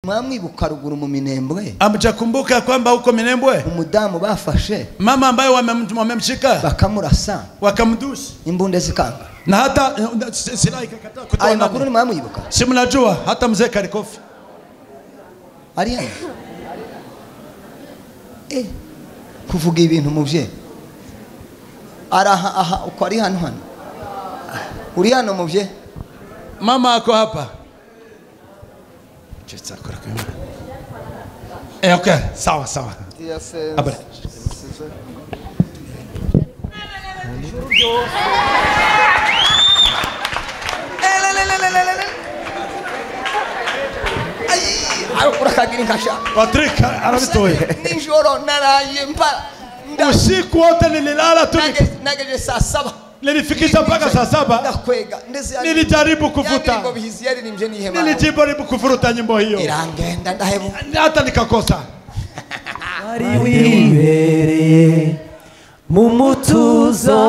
Mwamwibuka ruguru mu Minembwe. Amjakumbuka kwamba huko Minembwe umudamu bafashe, mama ambaye wamemshika bakamurasa, wakamdusi, imbunde zikanga na hata silaha ikakataa kutoa. Ayo makuru ni mwamwibuka? Si mnajua hata mzee Karikofi ari hano. Kuvuga ibintu muvye araha aha uko ari hano hano uri hano muvye. Mama ako hapa. Okay, sawa sawa. Habari. Patrick arabitoye. Nijoro naraye mpara. Usiku wote nililala tu. Nageje saa 7. Nilifikisha mpaka saa 7. Ndakwega. Nilijaribu kuvuta. Nilijaribu kuvuta nyimbo hiyo. Irangenda ndahebu. Hata nikakosa. Wari wibereye mu mutuzo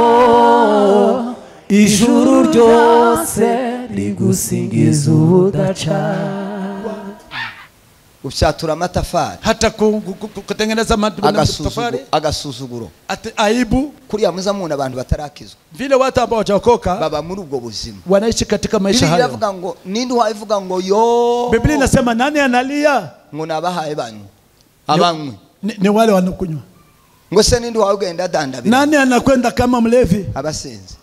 ijuru ryose rigusingiza ubudaca. Gufyatura amatafari, hata kutengeneza matofali, agasuzuguro, aibu. Kuriya muza mubona abantu batarakizwa vile watu ambao hawajaokoka baba muri ubwo buzima wanaishi katika maisha hayo. Biblia inavuga ngo ninde uhavuga ngo yo. Biblia inasema nani analia? Ngo nabahaye banyu abanywe ni wale wanakunywa. Ngo se ninde wagenda dandabira? Nani anakwenda kama mlevi? Abasinzi.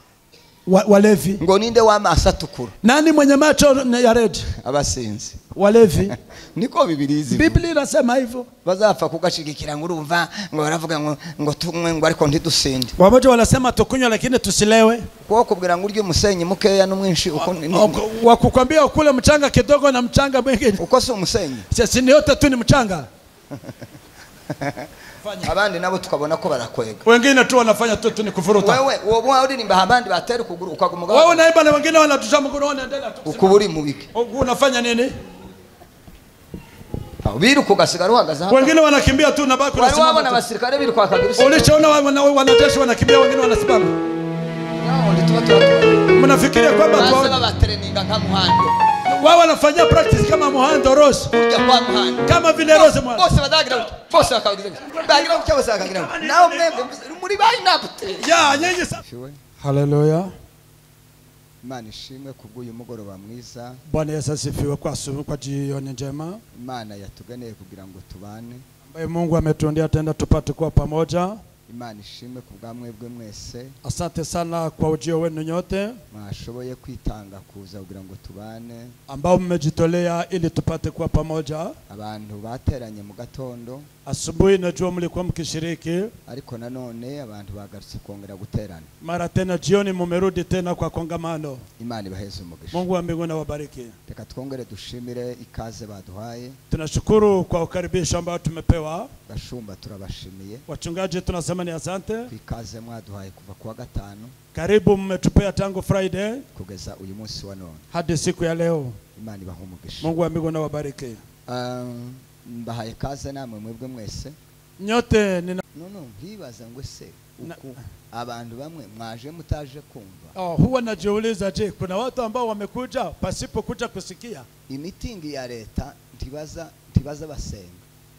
Walevi. Ngo ninde w'amaso atukura? Nani mwenye macho ya red? Abasinzi. Walevi. Niko Biblia izi. Biblia inasema hivyo. Bazapfa kugashigikira ngo urumva ngo baravuga ngo ngo tunywe ngo ariko ntidusinde. Wamoja wanasema tukunywe lakini tusilewe. Kwa kubwira ngo urye umusenyi mukeya n'umwinshi uko wakukwambia ukule mchanga kidogo na mchanga mwingi. Uko si umusenyi. Sisi ni yote tu ni mchanga. Abandi nabo tukabona ko barakwega. Wengine tu wanafanya tu ni kuvuruta. Wewe wowe uririmba abandi batera ukuguru ukagumuga. Wewe unaimba na wengine wanatusha mguu wanaendelea tu. Ukuburi mubiki. Unafanya nini? Biruka ugasigara uhagaze hapa. Wengine wanakimbia tu na baki unasimama. Wale wabona biruka bakagira. Ulichoona wanajeshi wanakimbia wengine wanasimama. Mnafikiria kwamba kwa batraininga nka Muhando. Wao wanafanya practice kama Muhando Rose. Kurya kwa Muhando. Kama vile Rose Muhando. Bose badagira bose bakagira. Bagira cyo bose bakagira. Naho mwebwe muri bayinapte. Ya nyinyi. Haleluya. Imana ishimwe kubw'uyu mugoroba mwiza. Bwana Yesu asifiwe kwa kwa jioni njema. Imana yatugeneye kugira ngo tubane. Ambaye Mungu ametuondia tena tupate kuwa pamoja. Imana ishimwe kubwa mwebwe mwese. Asante sana kwa ujio wenu nyote. Mwashoboye kwitanga kuza kugira ngo tubane. Ambao mmejitolea ili tupate kuwa pamoja. Abantu bateranye mu gatondo. Asubuhi najua mlikuwa mkishiriki. Ariko nanone abantu bagarutse kongera guterana. Mara tena jioni mumerudi tena kwa kongamano. Imana ibaheze umugisha. Mungu wa mbinguni awabariki. Reka twongere dushimire ikaze baduhaye. Tunashukuru kwa ukaribisho ambao tumepewa. Bashumba turabashimiye. Wachungaji tunasema ni asante. Ikaze mwaduhaye kuva kuwa gatanu. Karibu mmetupea tangu Friday kugeza uyu munsi wa none hadi siku ya leo. Imana ibahe umugisha. Mungu wa mbinguni awabariki. Mbahaye kaze namwe mwebwe mwese. Nyote nina no nkibaza ngo se uku abantu bamwe mwaje mutaje kumva. Oh, huwa najiuliza je, kuna watu ambao wamekuja pasipo kuja kusikia? Imitingi ya leta ntibaza basenga.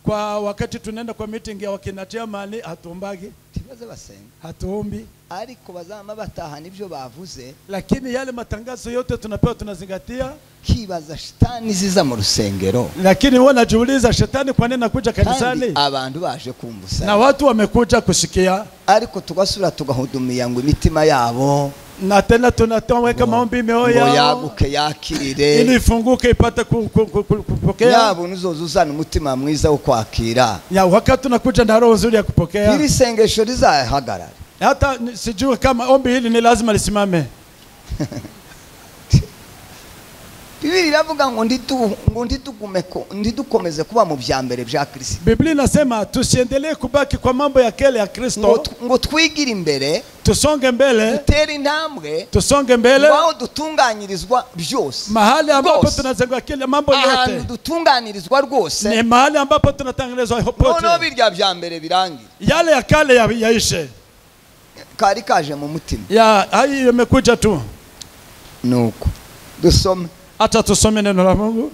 Kwa wakati tunaenda kwa meeting ya wakina chairman hatuombagi. Ntibaza basenga. Hatuombi. Ariko bazama batahana ibyo bavuze. Lakini yale matangazo yote tunapewa tunazingatia. Kibaza shetani ziza mu rusengero. Lakini huwa najiuliza shetani kwa nini anakuja kanisani? Abantu baje kumva. Na watu wamekuja kusikia. Ariko tugasura tugahudumia ngo imitima yabo. Na tena tunatoweka maombi mioyo yao yaguke yakirire ili ifunguke ipate kupokea. Yabo nuzozuzana umutima mwiza wo kwakira. Ya wakati tunakuja na roho nzuri ya kupokea. Hili sengesho lizahagarara. Hata sijui kama ombi hili ni lazima lisimame. Biblia inavuga ngo nditukumeko nditukomeze kuba mu bya mbere bya Kristo. Biblia inasema tusiendelee kubaki kwa mambo ya kale ya Kristo. Ngo twigire imbere, tusonge mbele, dutere intambwe, tusonge mbele, aho dutunganyirizwa byose. Mahali ambapo tunazengwa kila mambo yote. Ahantu dutunganirizwa rwose. Ni mahali ambapo tunatengenezwa popote. No birya bya mbere birangiye. Yale ya kale yaishe. Kari kaje mu mutima. Ya hayo imekuja tu. Nuko dusome. Hata tusome neno la Mungu.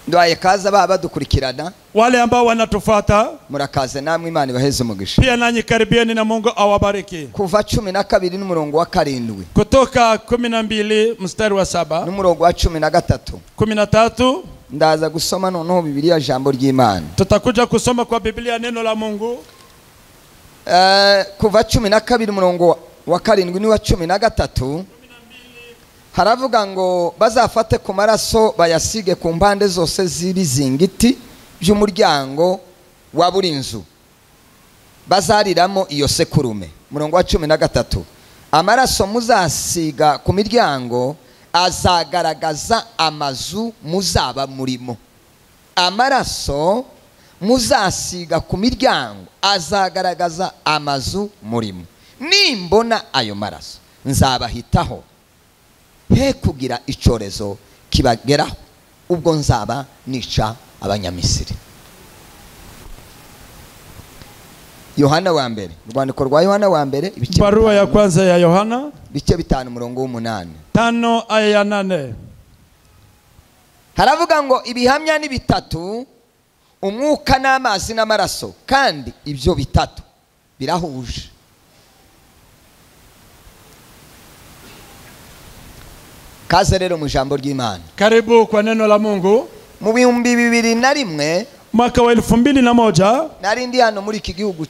Ndwaye kaza baba dukurikirana, wale ambao wanatufuata, murakaze namwe Imana ibaheze umugisha. Pia nanyi karibieni na Mungu awabariki. Kuva 12 n'umurongo wa 7, Kutoka 12 mstari wa 7 n'umurongo wa 13, 13, ndaza gusoma noneho Bibiliya jambo ry'Imana. Tutakuja kusoma kwa Biblia neno la Mungu. Kuva 12 umurongo wa 7 n'uwa 13, haravuga ngo bazafate ku maraso bayasige ku mpande zose z'ibizingiti by'umuryango wa buri nzu bazariramo iyo sekurume. Murongo wa 13, amaraso muzasiga ku miryango azagaragaza amazu muzaba murimo. Amaraso muzasiga ku miryango azagaragaza amazu murimo. Nimbona ayo maraso nzabahitaho, he kugira icyorezo kibageraho ubwo nzaba nica abanyamisiri. Yohana wa mbere, urwandiko rwa Yohana wa mbere, barua ya kwanza ya Yohana bice 5 murongo 8, 5 aya ya 8, haravuga ngo ibihamya ni bitatu, umwuka n'amazi n'amaraso, kandi ibyo bitatu birahuje. Kaze rero mu jambo ry'Imana. Karibu kwa neno la Mungu. Mu 2001, mwaka wa 2001, nari ndi hano muri iki gihugu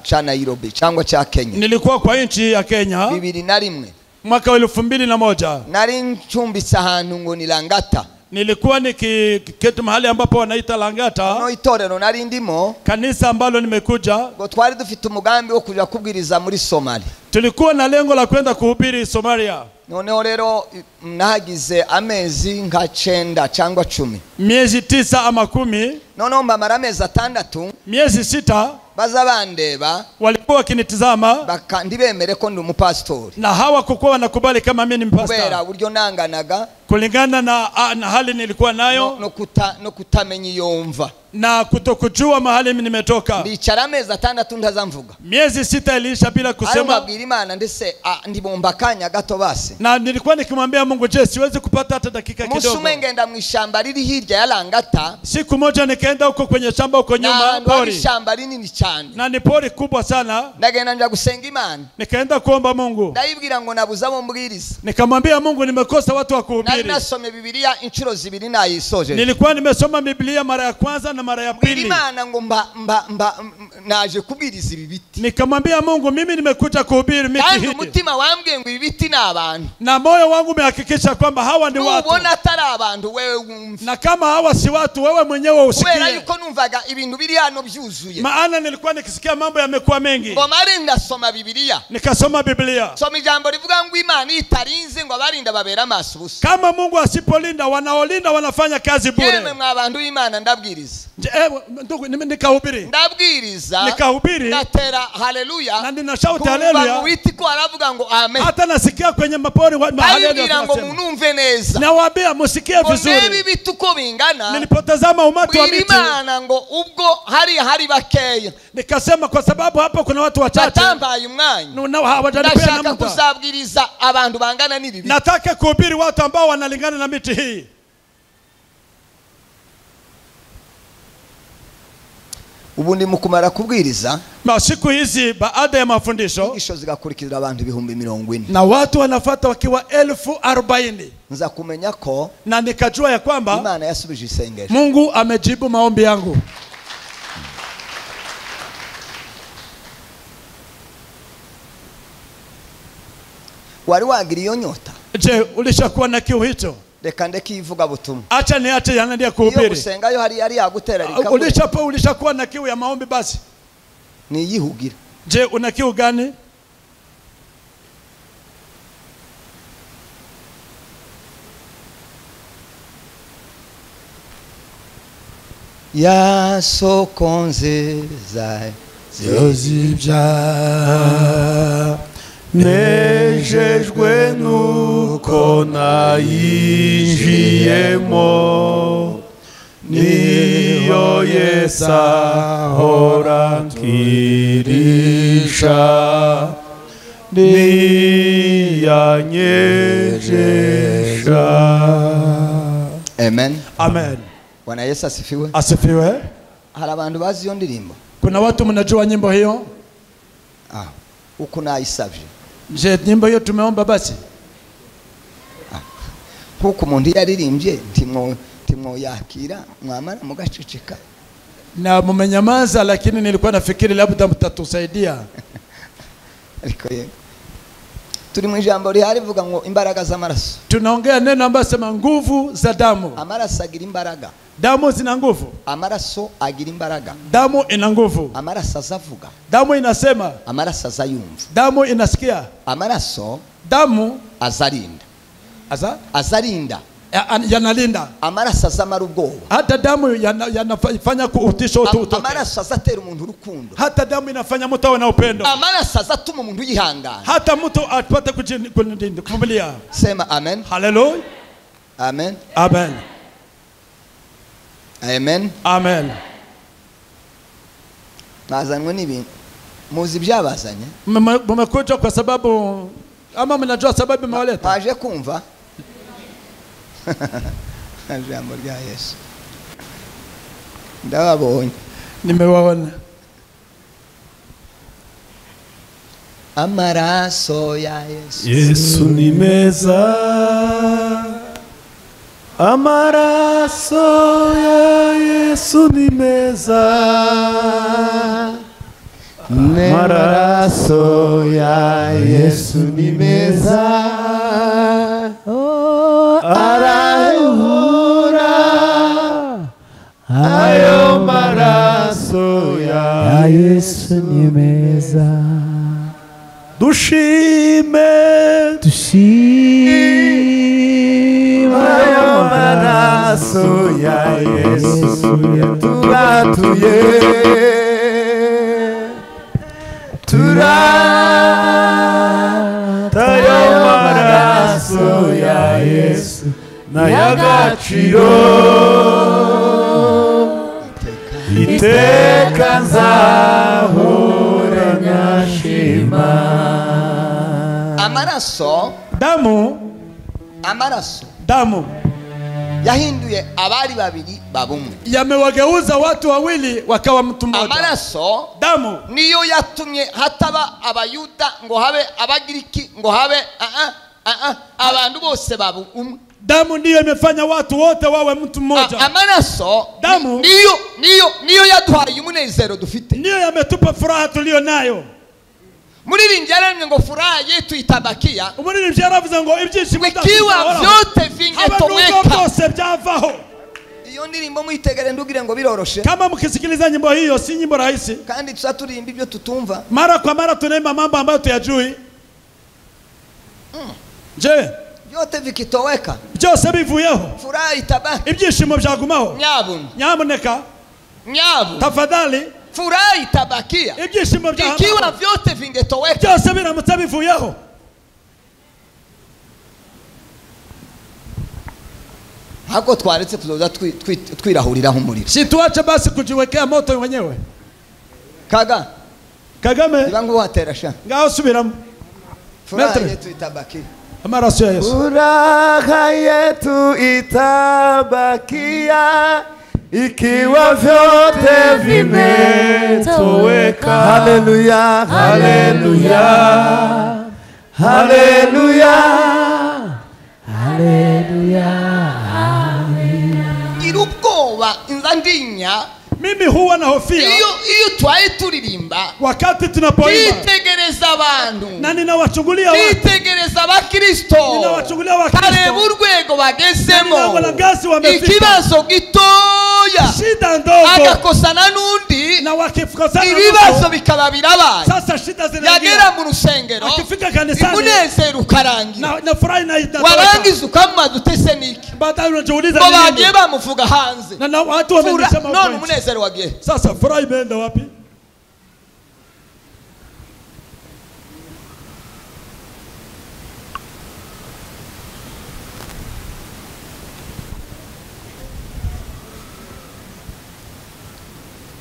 cha Nairobi cyangwa cha Kenya. Nilikuwa kwa nchi ya Kenya. 2001, mwaka wa 2001, nari ncumbitse ahantu ngo ni Langata. Nilikuwa nikiketi mahali ambapo wanaita Langata. No itorero nari ndimo, kanisa ambalo nimekuja, ngo twari dufite umugambi wo kuja kubwiriza muri Somalia. Tulikuwa na lengo la kwenda kuhubiri Somalia. Noneho rero nagize amezi nka 9 cyangwa 10, miezi 9 ama 10. Noneho mbamara amezi 6, miezi 6, baza bandeba, walikuwa wakinitazama, ndibemere ko ndi umupastori, na hawakuwa wanakubali kama mimi ni mpastori, kubera uburyo nanganaga, kulingana na hali nilikuwa nayo, no kutamenya iyo mva, na kutokujua mahali mimi nimetoka. Ndicara amezi 6 ntazamvuga. Miezi 6 iliisha bila kusema. Arababwira Imana ndese ndibomba kanya gato basi. Na nilikuwa nikimwambia Mungu, je, siwezi kupata hata dakika kidogo. Umunsi ngenda mu ishamba riri hirya ya Langata. Siku moja nikaenda huko kwenye shamba huko nyuma pori. Ishamba rinini cyane. Na ni pori kubwa sana. Ndagenda nja gusenga Imana. Nikaenda kuomba Mungu. Ndayibwira ngo nabuze abo mbwiriza. Nikamwambia Mungu nimekosa watu wa kuhubiri. Nari nasomye Bibiliya inshuro 2 nayisoje. Nilikuwa nimesoma Biblia mara ya kwanza na mara ya pili. Imana ngo mba naje kubwiriza ibi biti. Nikamwambia Mungu mimi nimekuja kuhubiri miti hii. Kandi umutima wambwiye ngo ibi biti ni abantu. Na moyo wangu umehakikisha kwamba hawa ni watu. Ubona atari abantu wewe wumva. Na kama hawa si watu wewe mwenyewe usikie. Kubera yuko numvaga ibintu biri hano byuzuye. Maana nilikuwa nikisikia mambo yamekuwa mengi. Ngo mare ndasoma Bibiliya. Nikasoma Biblia. Soma ijambo rivuga ngo Imana itarinze ngo abarinda babera amaso ubusa. Kama Mungu asipolinda wanaolinda wanafanya kazi bure. Yemwe mwa bantu b'Imana ndabwiriza. Ndugu nikahubiri. Ndabwiriza. Nikahubiri. Natera haleluya. Na ninashout haleluya. Witi ko aravuga ngo amen. Hata nasikia kwenye mapori wa haleluya. Ngo munumve neza. Nawaambia musikie vizuri. Ngo bibi tuko bingana. Nilipotazama umati wa miti. Imana ngo ubwo hari bakeya. Nikasema kwa sababu hapo kuna watu wachache. Batambaye umwanya. Na hawajanipea na Ndashaka kuzabwiriza abantu bangana n'ibi. Nataka kuhubiri watu ambao wanalingana na miti hii. Ubundi mukumara kubwiriza masiku hizi baada ya mafundisho inyigisho zigakurikira abantu 40,000 na watu wanafuata wakiwa 40,000. Nza kumenya ko na nikajua ya kwamba Imana yasubije isengesho. Mungu amejibu maombi yangu. Wari wagira iyo nyota? Je, ulishakuwa na kiu hicho? Reka ndeke ivuga butumwa. Acha niache yanaendelea kuhubiri. Iyo gusenga yo hari yagutera rikakure. Ulishakuwa na kiu ya maombi basi. Ni yihugira. Je, una kiu gani? Ya sokonze zai zozibya nejejwe nuko nayinjiyemo niyo Yesu ahora nkirisha niyanyejesha. Amen. Amen. Bwana Yesu asifiwe. Asifiwe. Hari abantu bazi iyo ndirimbo? Kuna watu mnajua nyimbo hiyo? Uko nayisavye. Je, nyimbo hiyo tumeomba basi? Kuko umuntu yaririmbye ntimwo yakira mwamara mugaceceka. Na mmenyamaza, lakini nilikuwa nafikiri labda mtatusaidia. Ariko ye turi mu ijambo rihari rivuga ngo imbaraga z'amaraso. Tunaongea neno ambayo sema nguvu za damu. Amaraso agira imbaraga. Damu zina nguvu. Amaraso agira imbaraga. Damu ina nguvu. Amaraso azavuga. Damu inasema. Amaraso azayumva. Damu inasikia. Amaraso damu azarinda. Aza? Azarinda. Yanalinda. Amaraso azamara ubwoba. Hata damu yanafanya kuutisha utu utoke. Amaraso azatera umuntu urukundo. Hata damu inafanya mtu awe na upendo. Amaraso azatuma umuntu yihangana. Hata mtu apate kuvumilia. Sema amen. Haleluya. Amen. Amen. Amen. Amen. Bazanwe n'ibintu. Muzi ibyabazanye? Mmekuja kwa sababu ama mnajua sababu imewaleta? Baje kumva ijambo rya Yesu. Ndababonye. Nimewaona. Amaraso ya Yesu. Yesu ni meza. Amaraso ya Yesu ni meza. Amaraso ya Yesu ni meza. Arahura ayo maraso ya Yesu ni meza. Dushime dushime ayo maraso ya Yesu yatubatuye. Turata ayo maraso ya Yesu n'ay'agaciro iteka nzahora nyashima. Amaraso damu. Amaraso damu yahinduye abari babiri babumwe. Yamewageuza watu wawili wakawa mtu mmoja. Amaraso damu niyo yatumye hataba abayuda ngo habe abagiriki ngo habe abantu bose babu umwe. Damu ndiyo imefanya watu wote wawe mtu mmoja. Amaraso damu niyo yaduhaye umunezero dufite. Niyo yametupa furaha tulio nayo. Muririmbyi yararemye ngo furaha yetu itabakia. Umuririmbyi yaravuze ngo ibyishimo ikiwa vyote vingetoweka byose byavaho. Iyo ndirimbo muyitegere ndugire ngo biroroshe. Kama mkisikiliza nyimbo hiyo si nyimbo rahisi. Kandi tuzaturimba ibyo tutumva. Mara kwa mara tunaimba mambo ambayo tuyajui. Je, vyote vikitoweka byose bivuyeho, furaha itabaki. Ibyishimo byagumaho. Nyabu. Nyamuneka. Nyabu. Tafadhali. Furaha itabakia. Ibyishimo byagumaho. Ikiwa vyote vingetoweka byose biramutse bivuyeho. Hako twaretse kuzoza twirahuriraho umuriro. Si tuache basi kujiwekea moto wenyewe. Kaga. Kagame. Ibangu watera sha. Ngaho subiramo. Furaha yetu itabakia. Amaraso ya Yesu. Furaha yetu itabakia ikiwa vyote vimetoweka. Haleluya, haleluya, haleluya, haleluya. Irubwoba inzandinya. Mimi huwa na hofia. Iyo twaye turirimba. Wakati tunapoimba. Nitegereza abantu. Na ninawachungulia watu. Nitegereza abakristo. Ninawachungulia wakristo. Kareba urwego bagezemo. Ninaona ngazi wamefika. Ikibazo gitoya. Shida ndogo. Agakosana n'undi. Na wakikosana. Ibibazo bikaba birabaye. Sasa shida zinaingia. Yagera mu rusengero. Akifika kanisani. Umunezero ukarangira. Na furaha inaitoweka. Warangiza ukamubaza utese niki? Baadaye unajiuliza ngo nini? Bagiye bamuvuga hanze. Na watu wamenisema none umunezero wagiye. Sasa furaha imeenda wapi?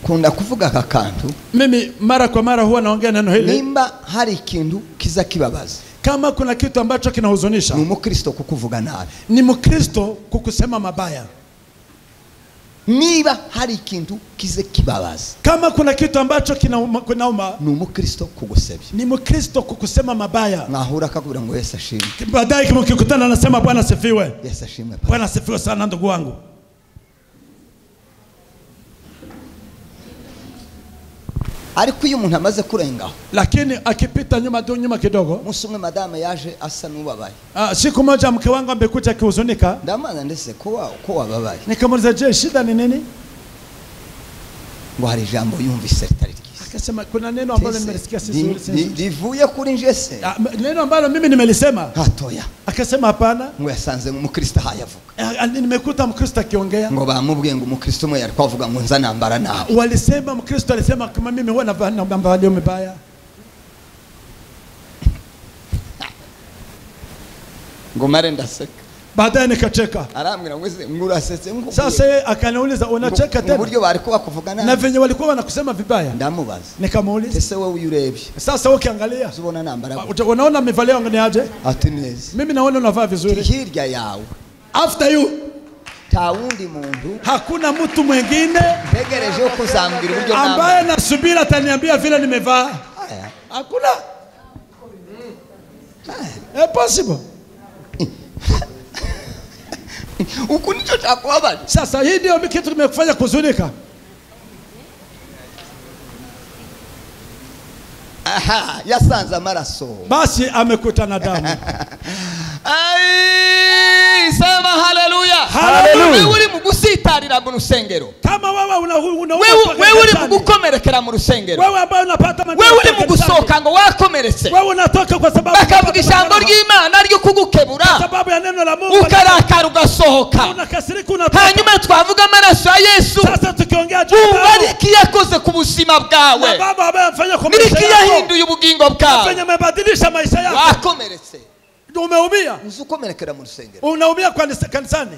Kunda kuvuga aka kantu. Mimi mara kwa mara huwa naongea neno hili. Nimba hari ikintu kiza kibabaza. Kama kuna kitu ambacho kinahuzunisha. Ni Mkristo kukuvuga nabi. Ni Mkristo kukusema mabaya. Niba hari ikintu kize kibabaza, kama kuna kitu ambacho kinauma, ni umukristo kugusebya, ni mkristo kukusema mabaya. Mwahura akakubwira ngo Yesu ashimwe. Baadaye mkikutana anasema Bwana asifiwe. Yesu ashimwe. Bwana asifiwe sana ndugu wangu. Ariko iyo umuntu amaze kurengaho, lakini akipita nyuma kidogo, umunsi umwe madame yaje asa n'ubabaye. Siku moja mke wangu amekuja akihuzunika. Ndamaza ndese ko wababaye. Nikamuuliza, je, shida ni nini? Ngo hari ijambo yumvise ritari ryiza. Akasema kuna neno ambalo nimelisikia si zuri. Rivuye kuri nje se? Neno ambalo mimi nimelisema. Hatoya. Akasema hapana. Ngo yasanze umukristo hayavuga. Nimekuta mkristo akiongea. Ngo bamubwiye ngo umukristo umwe yari kwavuga ngo nza nambara nabi. Walisema mkristo alisema kama mimi huwa navaa mibaya. Ngo mare ndaseka. Baadaye nikacheka. Arambwira ngo ngurasetse ngo. Sasa yeye akaniuliza unacheka tena? Uburyo bariko bakuvuga nabi. Na venye walikuwa wanakusema vibaya. Ndamubaza. Nikamuuliza. Ese wewe uyurebye? Sasa wewe ukiangalia uzubona nambara. Unaona mivalio yangu ni aje? Ati neza. Mimi naona unavaa vizuri. Hirya yawe. After you. Tawundi muntu. Hakuna mtu mwingine. Ntegereje kuzambira uburyo nambara. Ambaye nasubira ataniambia vile nimevaa. Hakuna. Impossible. Uku nicho chakubabaje. Sasa hii ndio kitu kimekufanya kuzunika. Aha, yasanze amaraso. Basi amekutana damu. Ai, sema haleluya. Haleluya. Wewe uri mu gusitarira mu rusengero. Kama wewe una wewe uri mu gukomerekera mu rusengero. Wewe ambaye unapata matatizo. Wewe uri mu gusohoka ngo wakomeretse. Wewe unatoka kwa sababu bakavuga ijambo ry'Imana ryo kugukebura. Kwa sababu ya neno la Mungu. Ukarakara ugasohoka. Unakasirika unatoka. Hanyuma twavuga amaraso ya Yesu. Sasa tukiongea juu ya damu. Yakoze ku buzima bwawe. Na baba ambaye amfanya kwa maisha yako. Yahinduye ubugingo bwawe. Afanya amebadilisha maisha yako. Wakomeretse. Umeumia. Uzukomerekera mu rusengero. Unaumia kwa kanisani.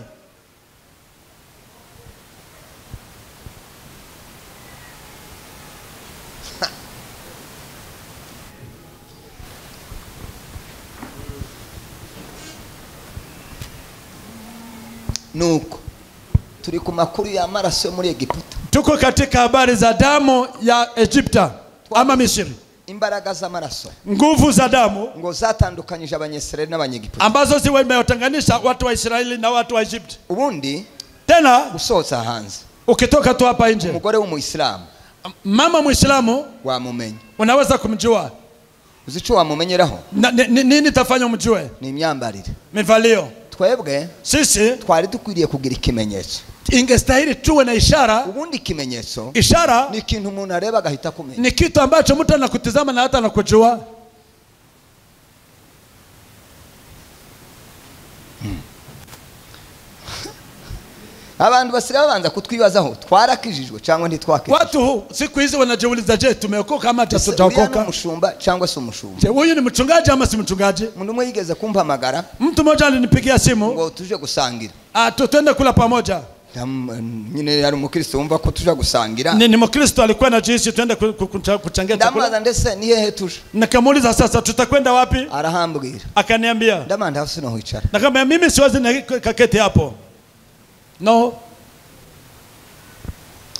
Nuko turi ku makuru ya maraso muri Egiputa. Tuko katika habari za damu ya Egypta ama Misri. Imbaraga z'amaraso, nguvu za damu ngo zatandukanyije Abanyisraeli n'Abanyegiputa, ambazo zimewatenganisha watu wa Israeli na watu wa Egypt. Ubundi tena usohotse hanze, ukitoka tu hapa nje, umugore w'umuislamu, mama muislamu wamumenya, unaweza kumjua. Uzi ico wamumenyeraho? Nini tafanya umjue? Ni imyambarire, mivalio. Twebwe sisi twari dukwiriye kugira ikimenyetso. Ingestahili tuwe na ishara. Ubundi ikimenyetso, ishara ni ikintu umuntu areba agahita kumenya. Ni kitu ambacho mtu anakutizama na hata anakujua. Abantu basigaye babanza kutwibazaho twarakijijwe cyangwa ntitwakijijwe. Watu siku hizi wanajiuliza, je, tumeokoka ama hatujaokoka? Umushumba cyangwa se umushumba? Je, huyu ni mchungaji ama si mchungaji? Umuntu umwe yigeze kumpamagara. Mtu mmoja alinipigia simu ngo tuje gusangira. Twende kula pamoja. Nyine yari umukristo wumva ko tuja gusangira. Ni mkristo alikuwa anajihisi twende kuchangia chakula. Ndamubaza ndese ni hehe tuje? Nikamuuliza sasa tutakwenda wapi? Arahambwira. Akaniambia. Ndamanda hasi no hicara. Nakamwambia mimi siwezi na kaketi hapo. No.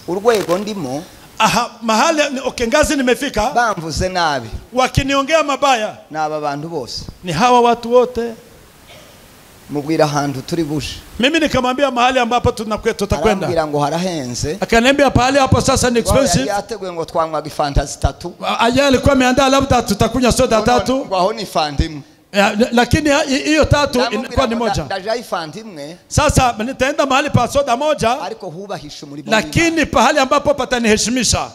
Urwego ndimo. Aha, mahali okay, ngazi nimefika. Bamvuze nabi. Wakiniongea mabaya. Na aba bantu bose. Ni hawa watu wote. Mubwira ahantu turi buje. Mimi nikamwambia mahali ambapo tutakwenda. Arambwira ngo harahenze. Akaniambia pahali hapo sasa ni expensive. Yari yateguye ngo twanywa ifanta zitatu. Aya alikuwa ameandaa labda tutakunywa soda tatu. Ngo aho ni ifanta imwe. Lakini hiyo tatu ilikuwa ni moja. Ndaja ifanta imwe. Sasa nitaenda mahali pa soda moja. Ariko hubahisha umurimo. Lakini pahali ambapo pataniheshimisha.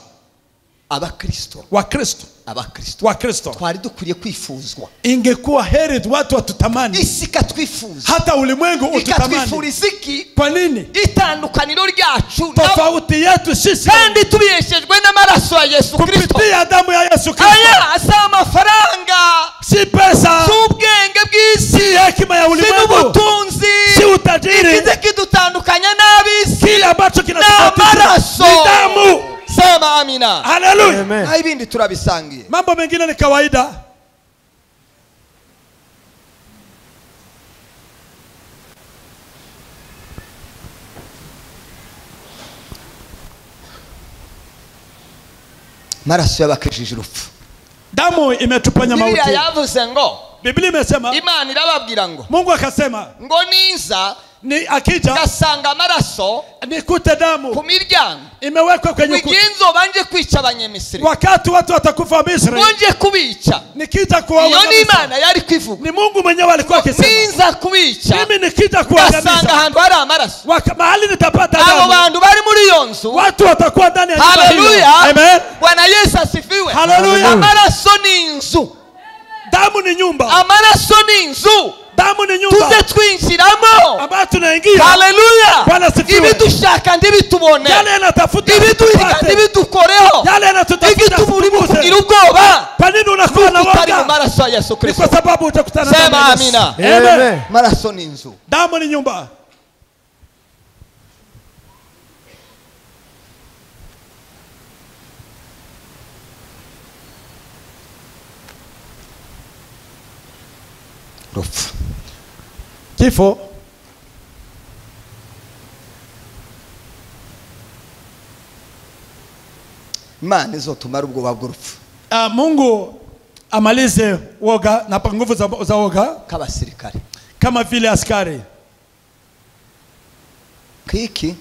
Abakristo. Wakristo. Abakristo. Wakristo. Twari dukwiriye kwifuzwa. Ingekuwa heri watu watutamani. Isi ikatwifuza. Hata ulimwengu ututamani. Ikatwifuriza iki? Kwa nini? Itandukaniro ryacu. Tofauti yetu sisi. Kandi tubiheshejwe n'amaraso ya Yesu Kristo. Kupitia damu ya Yesu Kristo. Aya si amafaranga. Si pesa. Si ubwenge bw'isi. Si hekima ya ulimwengu. Si n'ubutunzi. Si utajiri. Ikize kidutandukanya n'ab'isi. Kile ambacho kinatutofautisha ni damu. Sema amina. Haleluya. Na ibindi turabisangiye. Mambo mengine ni kawaida. Maraso yabakijije urupfu. Damu imetuponya mauti. Biblia yavuze ngo, Biblia imesema, Imana irababwira ngo, Mungu akasema ngo niza ni akija ngasanga amaraso nikute damu ku miryango imewekwa kwenye ukuta. Wigenzo banje kwica Abanyamisiri, wakati watu watakufa Misri, nje kubica, nikija kuwaua. Iyo ni Imana yari kwivuga, ni Mungu mwenyewe alikuwa akisema niza kubica, mimi nikija kuangamiza, ngasanga ahantu hari amaraso, mahali nitapata damu, abo bantu bari muri iyo nzu, watu watakuwa ndani ya nyumba hiyo. Haleluya. Amen. Bwana Yesu asifiwe. Haleluya. Amaraso ni inzu, damu ni nyumba, amaraso ni inzu, damu ni nyumba tuze twinjiramo ambayo tunaingia. Haleluya. Bwana asifiwe. Ibidushaka ndibitubone, yale yanatafuta ibiduhiga ndibidukoreho, yale yanatutafuta igituma urimo kugira ubwoba. Kwa nini unakuwa na utari mu woga? maraso ya Yesu Ni Kristo. kwa sababu utakutana na Sema Yesu. amina. Amen. Maraso ni inzu, damu ni nyumba. Rupfu, kifo. Imana izotumara ubwoba bw'urupfu. Mungu amalize woga na nguvu za woga k'abasirikare, kama vile askari, kiki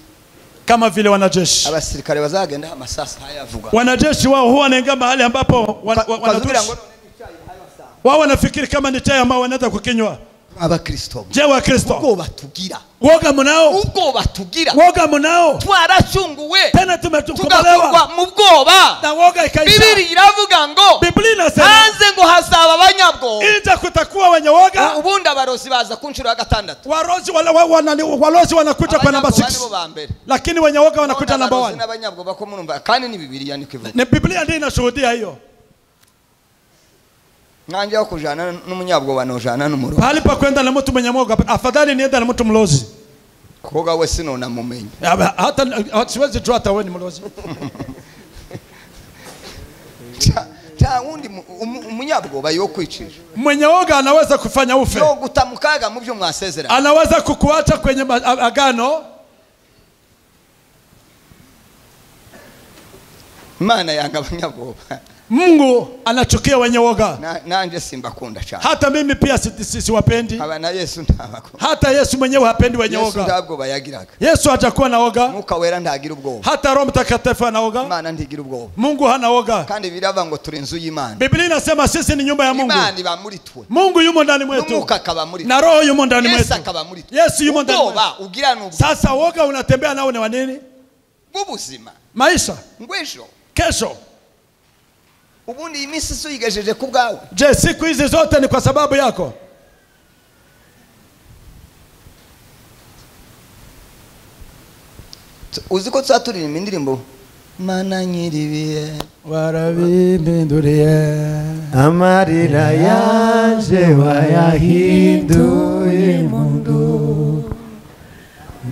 kama vile wanajeshi. Abasirikare bazagenda amasasa hayavuga. Wanajeshi wao huwa wanaingia mahali ambapo wanajeshi wao wanafikiri kama ni chai ambao wanaweza kukinywa. Abakristo, je, wa Kristo ubwoba tugira, woga mnao, ubwoba tugira, woga mnao, twaracunguwe tena tumetukombolewa mu bwoba na woga ikaisha. Biblia iravuga ngo, Biblia inasema hanze ngo hazaba abanyabwoba, nje kutakuwa wenye woga. Ubundi abarozi baza ku nshuro ya gatandatu, warozi walozi wanakuja kwa namba 6, lakini wenye woga wanakuja namba 1. N'abanyabwoba ko murumva, kandi ni Biblia niko ivuga, ni Biblia ndiyo inashuhudia hiyo. Nanje aho kujana n'umunyabwoba nojana n'umurozi. Pahali pa kwenda na mtu mwenye mwoga, afadhali niende na mtu mlozi. Koga we sinona mumenye. Hata siwezi jua hata wewe ni mlozi. Ta wundi umunyabwoba yo kwicisha. Mwenye woga anaweza kufanya ufe. Yo gutamukaga mu byo mwasezerana. Anaweza kukuacha kwenye agano. Imana yanga abanyabwoba. Mungu anachukia wenye woga. Nanje simbakunda cyane. Hata mimi pia siwapendi. Aba na Yesu ntabakunda. Hata Yesu mwenyewe hapendi wenye woga. Yesu ntabwo yagiraga. Yesu hajakuwa na woga. Mwuka wera ntagira ubwoba. Hata Roho Mtakatifu ana woga. Imana ntigira ubwoba. Mungu hana woga. Kandi birava ngo turi inzu y'Imana. Biblia inasema sisi ni nyumba ya Mungu. Imana iba muri twe. Mungu yumo ndani mwetu. Mwuka akaba muri twe. Na Roho yumo ndani mwetu. Yesu akaba muri twe. Yesu yumo ndani mwetu. Ubwoba ugira n'ubwo. Sasa woga unatembea nao ni wa nini? Bw'ubuzima. Maisha. Ngwesho. Kesho. Ubundi iminsi suyigejeje ku bwawe. Je, siku hizi zote ni kwa sababu yako? Uzi ko tuzaturirimba indirimbo Mana nyiribiye warabinduriye, amarira yanje wayahinduye impundu,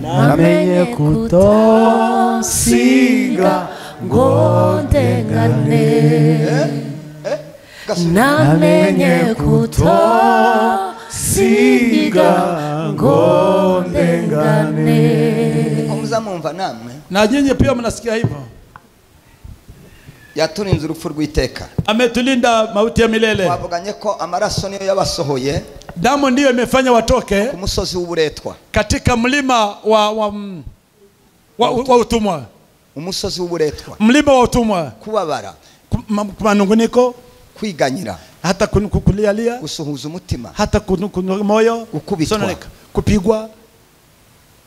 namenye kutonsiga ngo ndengane, namenye kutosiga ngo ndengane. Muzamumva namwe, na nyinyi pia mnasikia hivyo. Yaturinze urupfu rw'iteka, ametulinda mauti ya milele. Twavuganye ko amaraso niyo yabasohoye, damu ndiyo imefanya watoke ku musozi w'uburetwa, katika mlima wa utumwa. Umusozi w'uburetwa, mlima wa utumwa, kubabara, manunguniko, kwiganyira, hata kulialia, gusuhuza umutima, hata moyo, gukubitwa, kupigwa,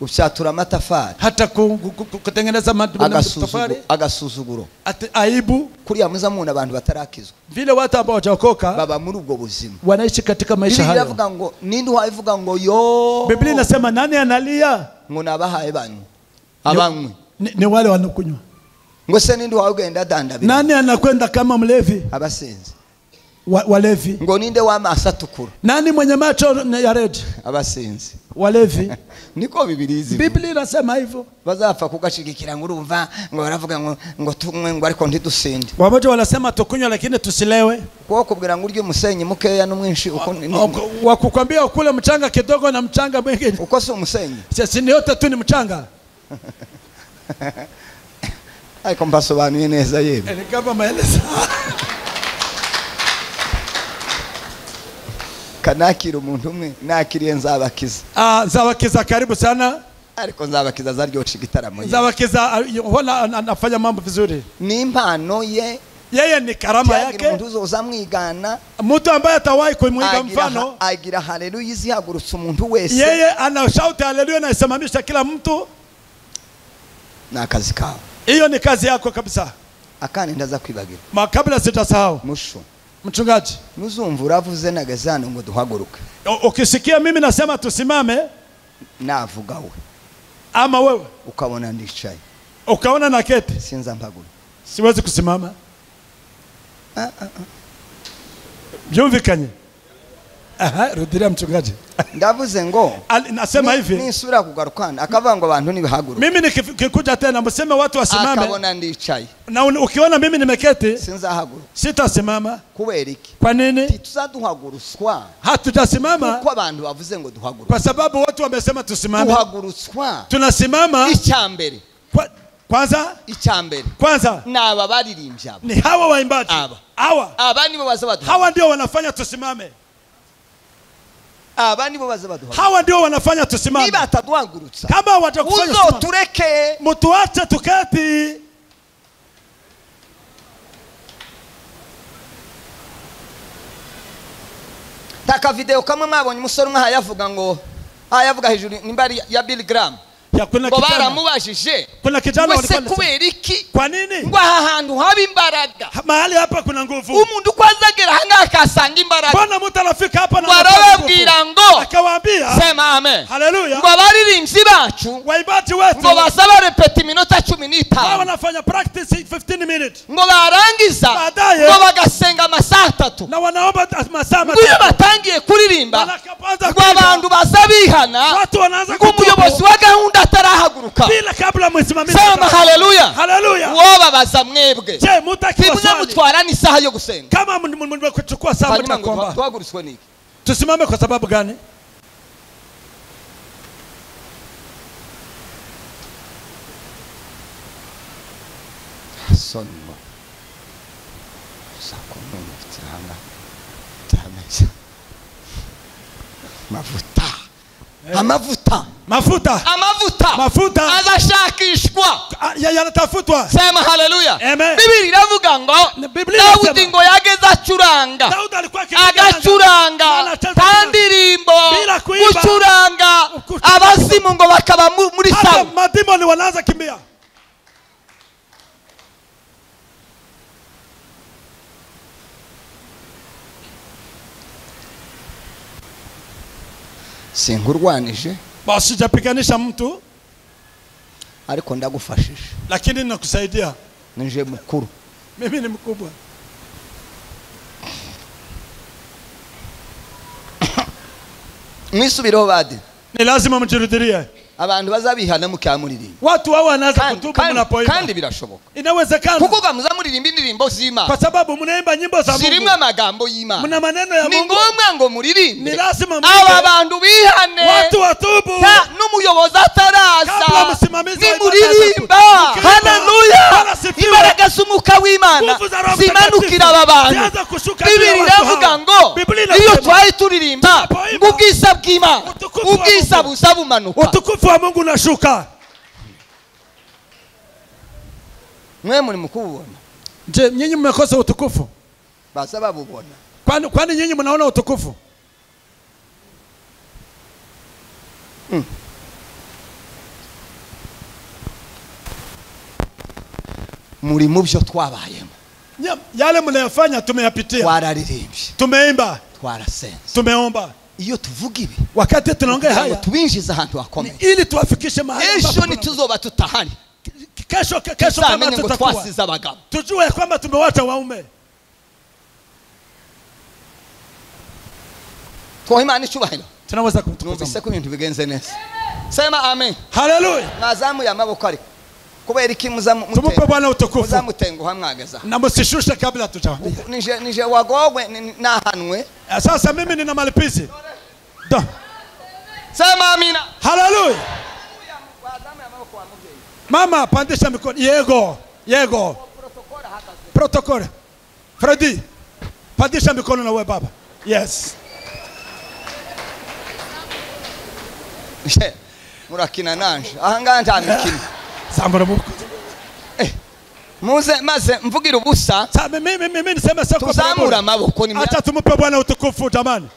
gupyatura amatafari, hata kutengeneza matofali, agasuzuguro, aibu. Kuriya muzamuna abantu batarakizwa, vile watu ambao hawajaokoka baba muri ubwo buzima, wanaishi katika maisha hayo. Biblia inavuga ngo ninde uhavuga ngo yo? Biblia inasema nani analia? Ngo nabahaye banyu abanywe ni wale wanakunywa. Ngo se ninde wagenda dandabira? Nani anakwenda kama mlevi? Abasinzi. Walevi. Ngo ninde w'amaso atukura? Nani mwenye macho ya red? Abasinzi. Walevi. Niko Biblia izi. Biblia inasema hivyo. Bazapfa kugashigikira ngo urumva ngo baravuga ngo tunywe ngo ariko ntidusinde. Wamoja wanasema tukunywe lakini tusilewe. Kwa kubwira ngo urye umusenyi mukeya n'umwinshi uko wakukwambia ukule mchanga kidogo na mchanga mwingi. Uko si umusenyi? Sisi ni yote tu ni mchanga. Ariko mbasobanuye neza yemwe. Ni kama maelezo. Kanakira umuntu umwe nakiriye Nzabakiza. Nzabakiza karibu sana. Ariko Nzabakiza zaryoshye igitaramo ye. Nzabakiza hona anafanya mambo vizuri. Ni impano ye. Yeye ni karama yake. Umuntu uzoza mwigana. Mtu ambaye atawahi kumwiga mfano. Agira haleluya izihagurutsa umuntu wese. Yeye ana shout haleluya na isimamisha kila mtu. Na kazi kawe. Hiyo ni kazi yako kabisa. Akani ndaza kwibagira. Makabla sitasahau. Musho. Mchungaji. Nuzumva uravuze nagazano ngo duhaguruke. Ukisikia mimi nasema tusimame, navuga we. Ama wewe ukabona ndicaye. Ukaona na keti. Sinza mpagura. Siwezi kusimama. Byumvikanye. Aha, rudiria mchungaji. Ndavuze ngo nasema hivi. Nisura kugarukana akavuga ngo abantu nibahaguruke. Mimi nikikuja tena mseme watu wasimame. Akabona ndicaye. Na ukiona mimi nimeketi, sinzahaguruka. Sitasimama. Kubera iki? Kwa nini? Tuzaduhagurutswa. Hatutasimama. Kuko abantu bavuze ngo duhaguruke. Kwa sababu watu wamesema tusimame. Duhagurutswa. Tunasimama. Icyambere. Kwanza? Icyambere. Kwanza. Naba baririmbyi aba. Ni hawa waimbaji. Aba. Hawa. Aba nibo baza baduha. Hawa ndio wanafanya tusimame. Aba nibo baza baduha. Hawa ndio wanafanya tusimame. Niba ataduhagurutsa. Kama watakufanya tusimame. Uzotureke. Mtuache tuketi. Taka video kama mwabonye umusore umwe yavuga ngo ayavuga hejuru nimbari ya Bill Graham. Ya kuna ngo kijana. Baramubajije. Kuna kijana walikuwa kubera iki? Kwa nini? Ngo aha hantu haba imbaraga. Mahali hapa kuna nguvu. Umuntu kwazagera hanga akasanga imbaraga. Bwana mtu anafika hapa na barababwira ngo akawaambia sema amen. Haleluya. Ngo abaririmbyi bacu, waimbaji wetu, ngo basaba repeti minota 15. Wao wanafanya practice 15 minutes. Ngo barangiza ngo bagasenga amasaha 3. Na wanaomba masaa 3. Ngo batangiye kuririmba. Ngo abantu bazabihana. Watu wanaanza kutubu. Umuyobozi wa gahunda atarahaguruka. Bila kabla msimamizi. Sema haleluya. Haleluya. Wobabaza mwebwe. Je, mutaki mutwara ni saha yo gusenga. Kama mmekuchukua saa mtakomba. Tuhagurutswe niki? Tusimame kwa sababu gani? Sonmo. Sakono tiranga. Tamesa. Mafuta. Amavuta. Mafuta. Amavuta. Mafuta. Azashakishwa. Yanatafutwa. Sema haleluya. Amen. Biblia iravuga ngo Daudi ngo yageze acuranga. Daudi alikuwa agacuranga tandirimbo gucuranga abazimu ngo bakaba muri sawa. Madimoni wanaanza kimbia. Singurwanije. Basi sijapiganisha mtu. Ariko ndagufashije. Lakini nakusaidia. Nije mkuru. Mimi ni mkubwa. Mwisubiro bade. Ni lazima mjirudirie. Abantu bazabihana mukamuririmba. Watu wao wanaanza kutubu mnapoimba. Kandi birashoboka. Inawezekana. Kuko muzamuririmba indirimbo z'Imana. Kwa sababu mnaimba nyimbo za Mungu. Zirimo amagambo y'Imana. Mna maneno ya Mungu. Ni ngombwa ngo muririmbe. Ni lazima muririmbe. Aba bantu bihane. Watu watubu. N'umuyobozi ataraza. Kabla msimamizi wa muririmba. Haleluya. Imbaraga z'umwuka w'Imana zimanukira aba bantu. Biblia iravuga ngo iyo twari turirimba ubwiza bw'Imana, ubwiza buzabumanuka. Utukufu wa Mungu unashuka. Mwe muri mukubona. Je, nyinyi mmekosa utukufu? Baza babubona. Kwani nyinyi mnaona utukufu? Muri mubyo twabayemo. Yale mnayofanya tumeyapitia. Twararirimbye. Tumeimba. Twarasenze. Tumeomba. Iyo tuvuga ibi, wakati tunaongea haya, tubinjiza ahantu hakomeye ili tuwafikishe mahali ejo nituzoba tutahari. Kesho kama tutakuwa twasize abagabo, tujue kwamba tumewacha waume. Kwa Imana icyubahiro. Tunaweza kumtukuza. Numvise ko ibintu bigenze neza. Sema amen. Haleluya. Mwazamuye amaboko ariko. Kubera iki tumupe Bwana utukufu. Muzamutenguha mwageza. Na msishushe kabla tutawaambia. Nije wagowe nahanwe. Sasa mimi nina malipizi. Da. Sema amina. Haleluya. Mama pandisha mikono. Yego. Yego. Protocol. Freddy, pandisha mikono na wewe baba. Yes. Murakina nanje. Aha ngaha nta mikino. Zambura muboko. Muze maze mvugira ubusa. Mimi niseme sasa kwa tuzamura amaboko ni acha tumupe Bwana utukufu jamani.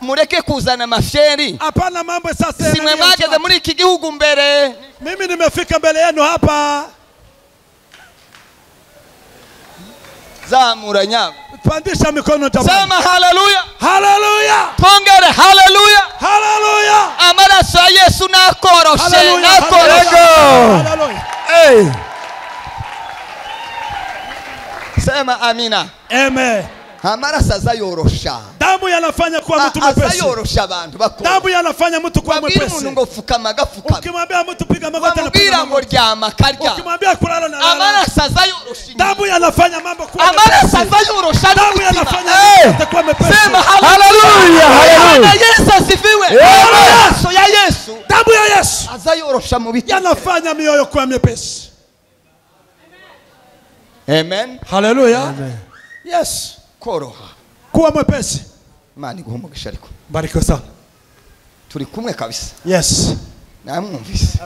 Mureke kuzana mafyeri. Hapana mambo sasa. Simwe mwageze muri iki gihugu mbere. Mimi nimefika mbele yenu hapa. Zamura nyama. Pandisha mikono jamani. Sema haleluya. Haleluya. Tongere haleluya. Haleluya. Amaraso ya Yesu nakoroshe, nakoroshe. Haleluya. Hey. Sema amina. Amen. Amaraso azayorosha. Damu yanafanya kuwa mtu mwepesi. Azayorosha abantu bakora. Damu yanafanya mtu kuwa mwepesi. Wabwira umuntu ngo fukama agafukama. Ukimwambia mtu piga magoti anapiga. Wamubwira ngo ryama akarya. Ukimwambia kulala na lala. Amaraso azayorosha. Damu yanafanya mambo kuwa mepesi. Amaraso azayorosha. Damu yanafanya mtu kuwa mepesi. Sema haleluya. Haleluya. Yesu asifiwe. Amaraso ya Yesu. Damu ya Yesu azayorosha mu biti. Yanafanya mioyo kuwa mepesi. Amen. Haleluya. Amen. Yes. Koroha. Kuwa mwepesi. Imana iguhe umugisha ariko. Barikiwe sana. Turi kumwe kabisa. Yes. Namwumvise.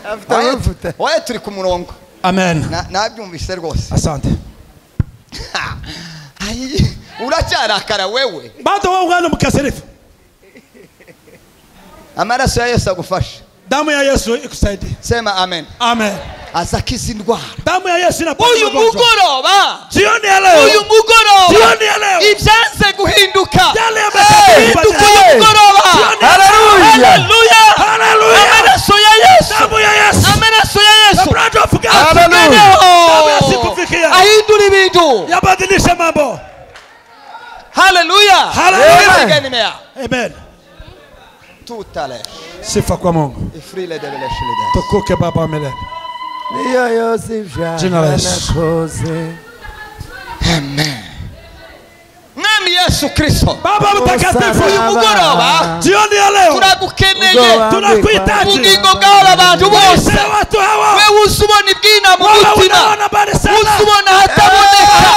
Afite amavuta. Oya turi ku murongo. Amen. Nabyumvise rwose. Asante. Ai, uracyarakara wewe. Bado wewe ungana mkasirifu. Amaraso ya Yesu agufasha. Damu ya Yesu ikusaidie. Sema amen. Amen. Azakiza indwara. Damu ya Yesu inaponya. Uyu mugoroba. Jioni ya leo. Uyu mugoroba. Jioni ya leo. Ibyanze guhinduka. Yale yamebadilika. Uyu mugoroba. Haleluya. Haleluya. Haleluya. Amaraso ya Yesu. Damu ya Yesu. Amaraso ya Yesu. The blood of God. Haleluya. Damu ya Yesu kufikia. Ahindura ibintu. Yabadilisha mambo. Haleluya. Haleluya. Amen. Tutale. Sifa kwa Mungu. Ifrile de beleshilide. Tukuke Baba milele. Jina la Yesu. Amen. Mwami Yesu Kristo. Baba mtakatifu, uyu mugoroba jioni ya leo turagukeneye, tunakuhitaji. Ubugingo bw'aba bantu bose. Watu hawa. Wewe uzubona ibwina mu mutima. Uzubona hataboneka.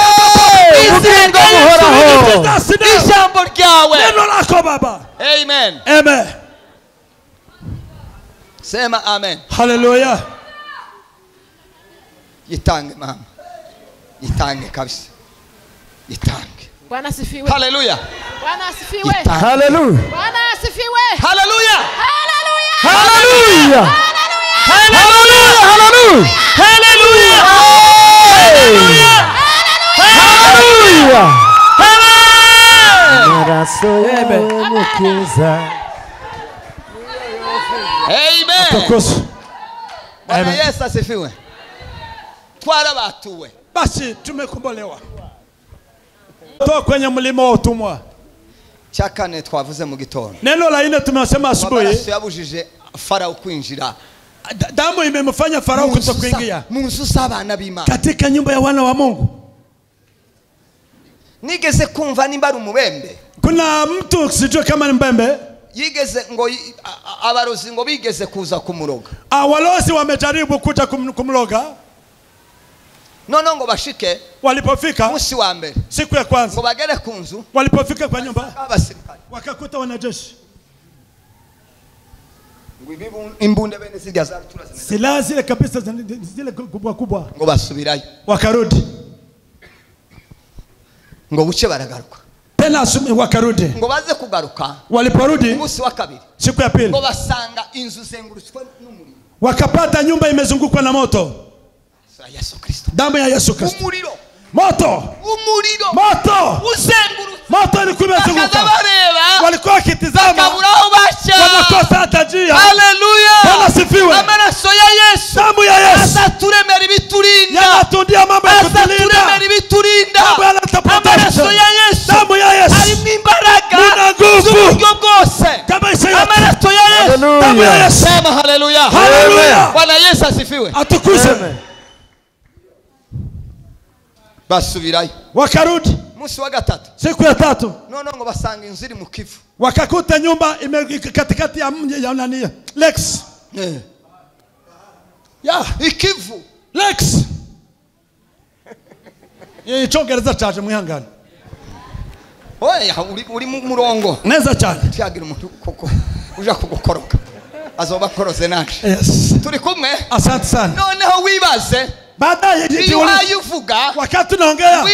Ubugingo buhoraho. Ijambo ryawe. Neno lako Baba. Amen. Amen. Sema amen. Haleluya. Yitange mama. Yitange kabisa. Yitange. Bwana asifiwe. Haleluya. Bwana asifiwe. Haleluya. Bwana asifiwe. Haleluya. Haleluya. Haleluya. Haleluya. Haleluya. Haleluya. Haleluya. Haleluya. Amaraso yawe mukiza. Amen. Bwana Yesu asifiwe. Twarabatuwe. Basi tumekombolewa. Toka kwenye mlima wa utumwa. Cyakane twavuze mu gitondo. Neno la nne tumesema asubuhi. Amaraso yabujije Farao kwinjira. Damu imemfanya Farao kutokuingia mu nzu z'abana b'Imana. Katika nyumba ya wana wa Mungu. Nigeze kumva nimba ari umubembe. Kuna mtu sijui kama ni mbembe. Yigeze ngo abarozi ngo bigeze kuza kumuroga. Walozi wamejaribu kuja kumloga. Nono ngo bashike. Walipofika musi wa mbere. Siku ya kwanza. Ngo bagere ku nzu. Walipofika kwa nyumba. Abasirikare. Wakakuta wanajeshi. Ngo imbunda bene zirya za rutura zimeze. Silaha zile kabisa zile kubwa kubwa. Ngo basubirayo. Wakarudi. Ngo buce baragaruka. Tena wakarudi. Ngo baze kugaruka. Waliporudi umunsi wa kabiri. Siku ya pili. Ngo basanga inzu zengurutswe n'umuriro. Wakapata nyumba imezungukwa na moto. Yesu Kristo. Damu ya Yesu Kristo. Umuriro. Moto. Umuriro. Moto. Uzengurutse. Moto ilikuwa imezunguka. Walikuwa wakitizama. Wanakosa hata njia. Haleluya. Bwana sifiwe. Amaraso ya Yesu. Damu ya Yesu. Azaturemera ibiturinda. Yanatundia mambo ya kutulinda. Azaturemera ibiturinda. Amaraso ya Yesu. Damu ya Yesu. Harimo imbaraga. Muna nguvu. Z'uburyo bwose. Amaraso ya Yesu. Damu ya Yesu. Sema haleluya. Haleluya. Bwana Yesu asifiwe. Atukuzwe. Basubirayo. Wakarudi. Musi wa gatatu. Siku ya tatu. Nono ngo basanga inzu iri mu kivu. Wakakuta nyumba ime katikati ya nani? Lex. Yeah. Ikivu. Lakes. Icyongereza cyaje mwihangane. Oya uri mu murongo. Neza cyane. Cyagira umuntu koko uja kugukoroka. Azoba koroze naje. Yes. Turi kumwe? Asante sana. Noneho wibaze. Baadaye uvuga wakati unaongea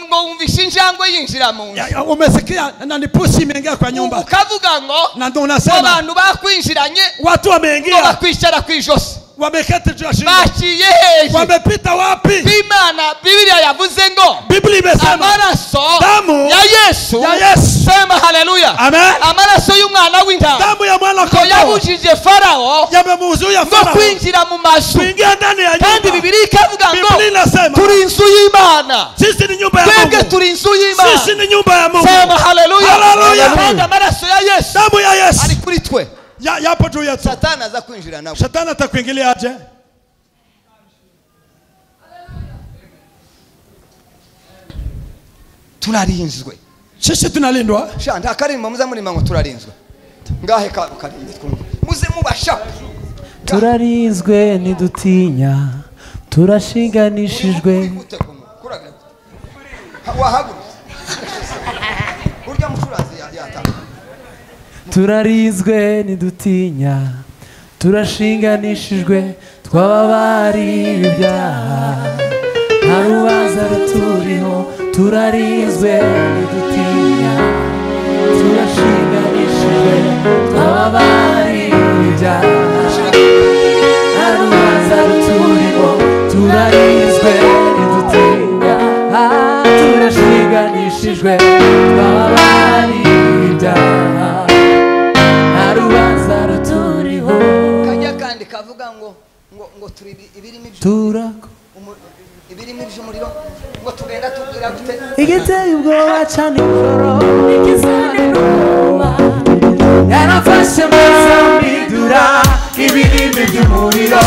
ngo wumvishe injangwe yinjira mu nzu. Umesikia na ni pusi imeingia kwa nyumba. Ukavuga ngo na ndio unasema abantu bakwinjiranye, watu wameingia, bakwicara ku ijosi, wameketi juu ya shingo, baciye hehe, wamepita wapi? Imana Biblia yavuze ngo, Biblia imesema amaraso damu ya Yesu, ya Yesu, sema haleluya, amen, amaraso y'umwana w'intama, damu ya mwana kondoo yabujije Farao, yamemuzuia Farao kwinjira mu mazu, kuingia ndani ya nyumba. Kandi Biblia ikavuga ngo Biblia inasema turi inzu y'Imana, sisi ni nyumba ya Mungu, twebwe turi inzu y'Imana, sisi ni nyumba ya Mungu, sema haleluya, haleluya. Kandi amaraso ya Yesu, damu ya Yesu ari kuri twe. Yapo juu yetu. Satani aza kwinjira nawe. Shetani atakuingilia aje? Tunarinzwe. Sisi tunalindwa. Sha nta karimbo muze murima ngo turarinzwe. Ngahe ka karimbo twumva. Muze mubasha. Turarinzwe nidutinya. Turashinganishijwe. Wahagurutse. Urya mucurazi yatanga. Turarinzwe nidutinya, turashinganishijwe, twababariwe ibyaha, nta rubanza ruturiho. Turarinzwe nidutinya, turashinganishijwe, twababariwe ibyaha, nta rubanza ruturiho. Turarinzwe nidutinya, turashinganishijwe, twababariwe ibyaha. Kajya kandi kavuga ngo ngo turi ibirimi ibirimi by'umuriro ngo tugenda tubwira gute igiteye ubwoba cyane ijoro ikizane n'ubwoba yarafashe mazamidura ibirimi by'umuriro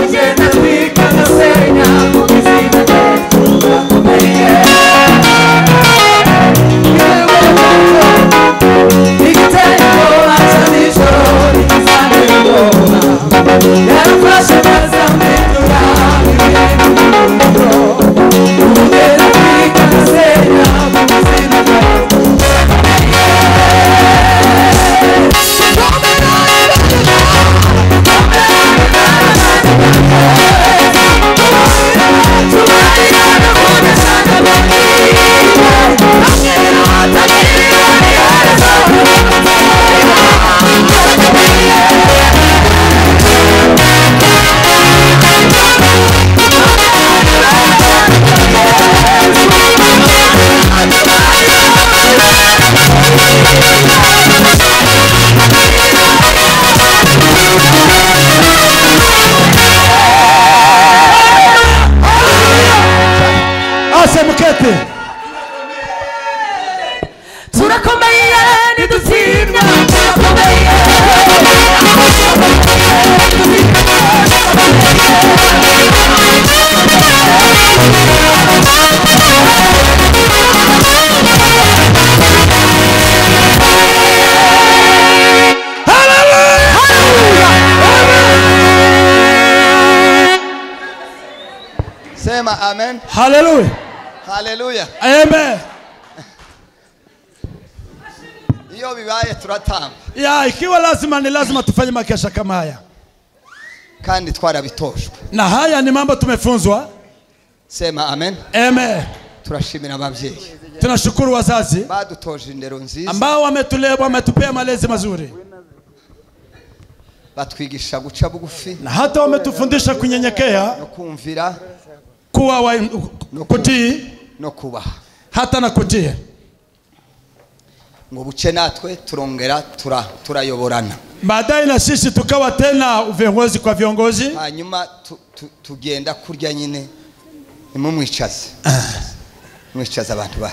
ugenda twika agasenya mu izina rye turakomeye. Sema amen. Hallelujah. Hallelujah. Amen. Iyo bibaye turatamba. Ya ikiwa lazima ni lazima tufanye makesha kama haya. Kandi twarabitoshwe. Na haya ni mambo tumefunzwa. Sema amen. Amen. Turashimira ababyeyi. Tunashukuru wazazi badutoje indero nziza, ambao wametulea, wametupea malezi mazuri. Batwigisha guca bugufi, na hata wametufundisha kunyenyekea no kumvira, kuwa kutii no kubaha, hata na kutii. Ngo buce natwe turongera turayoborana. Baadaye na sisi tukawa tena viongozi kwa viongozi. Hanyuma tugenda kurya nyine nimumwicaze. Mwicaze abantu ba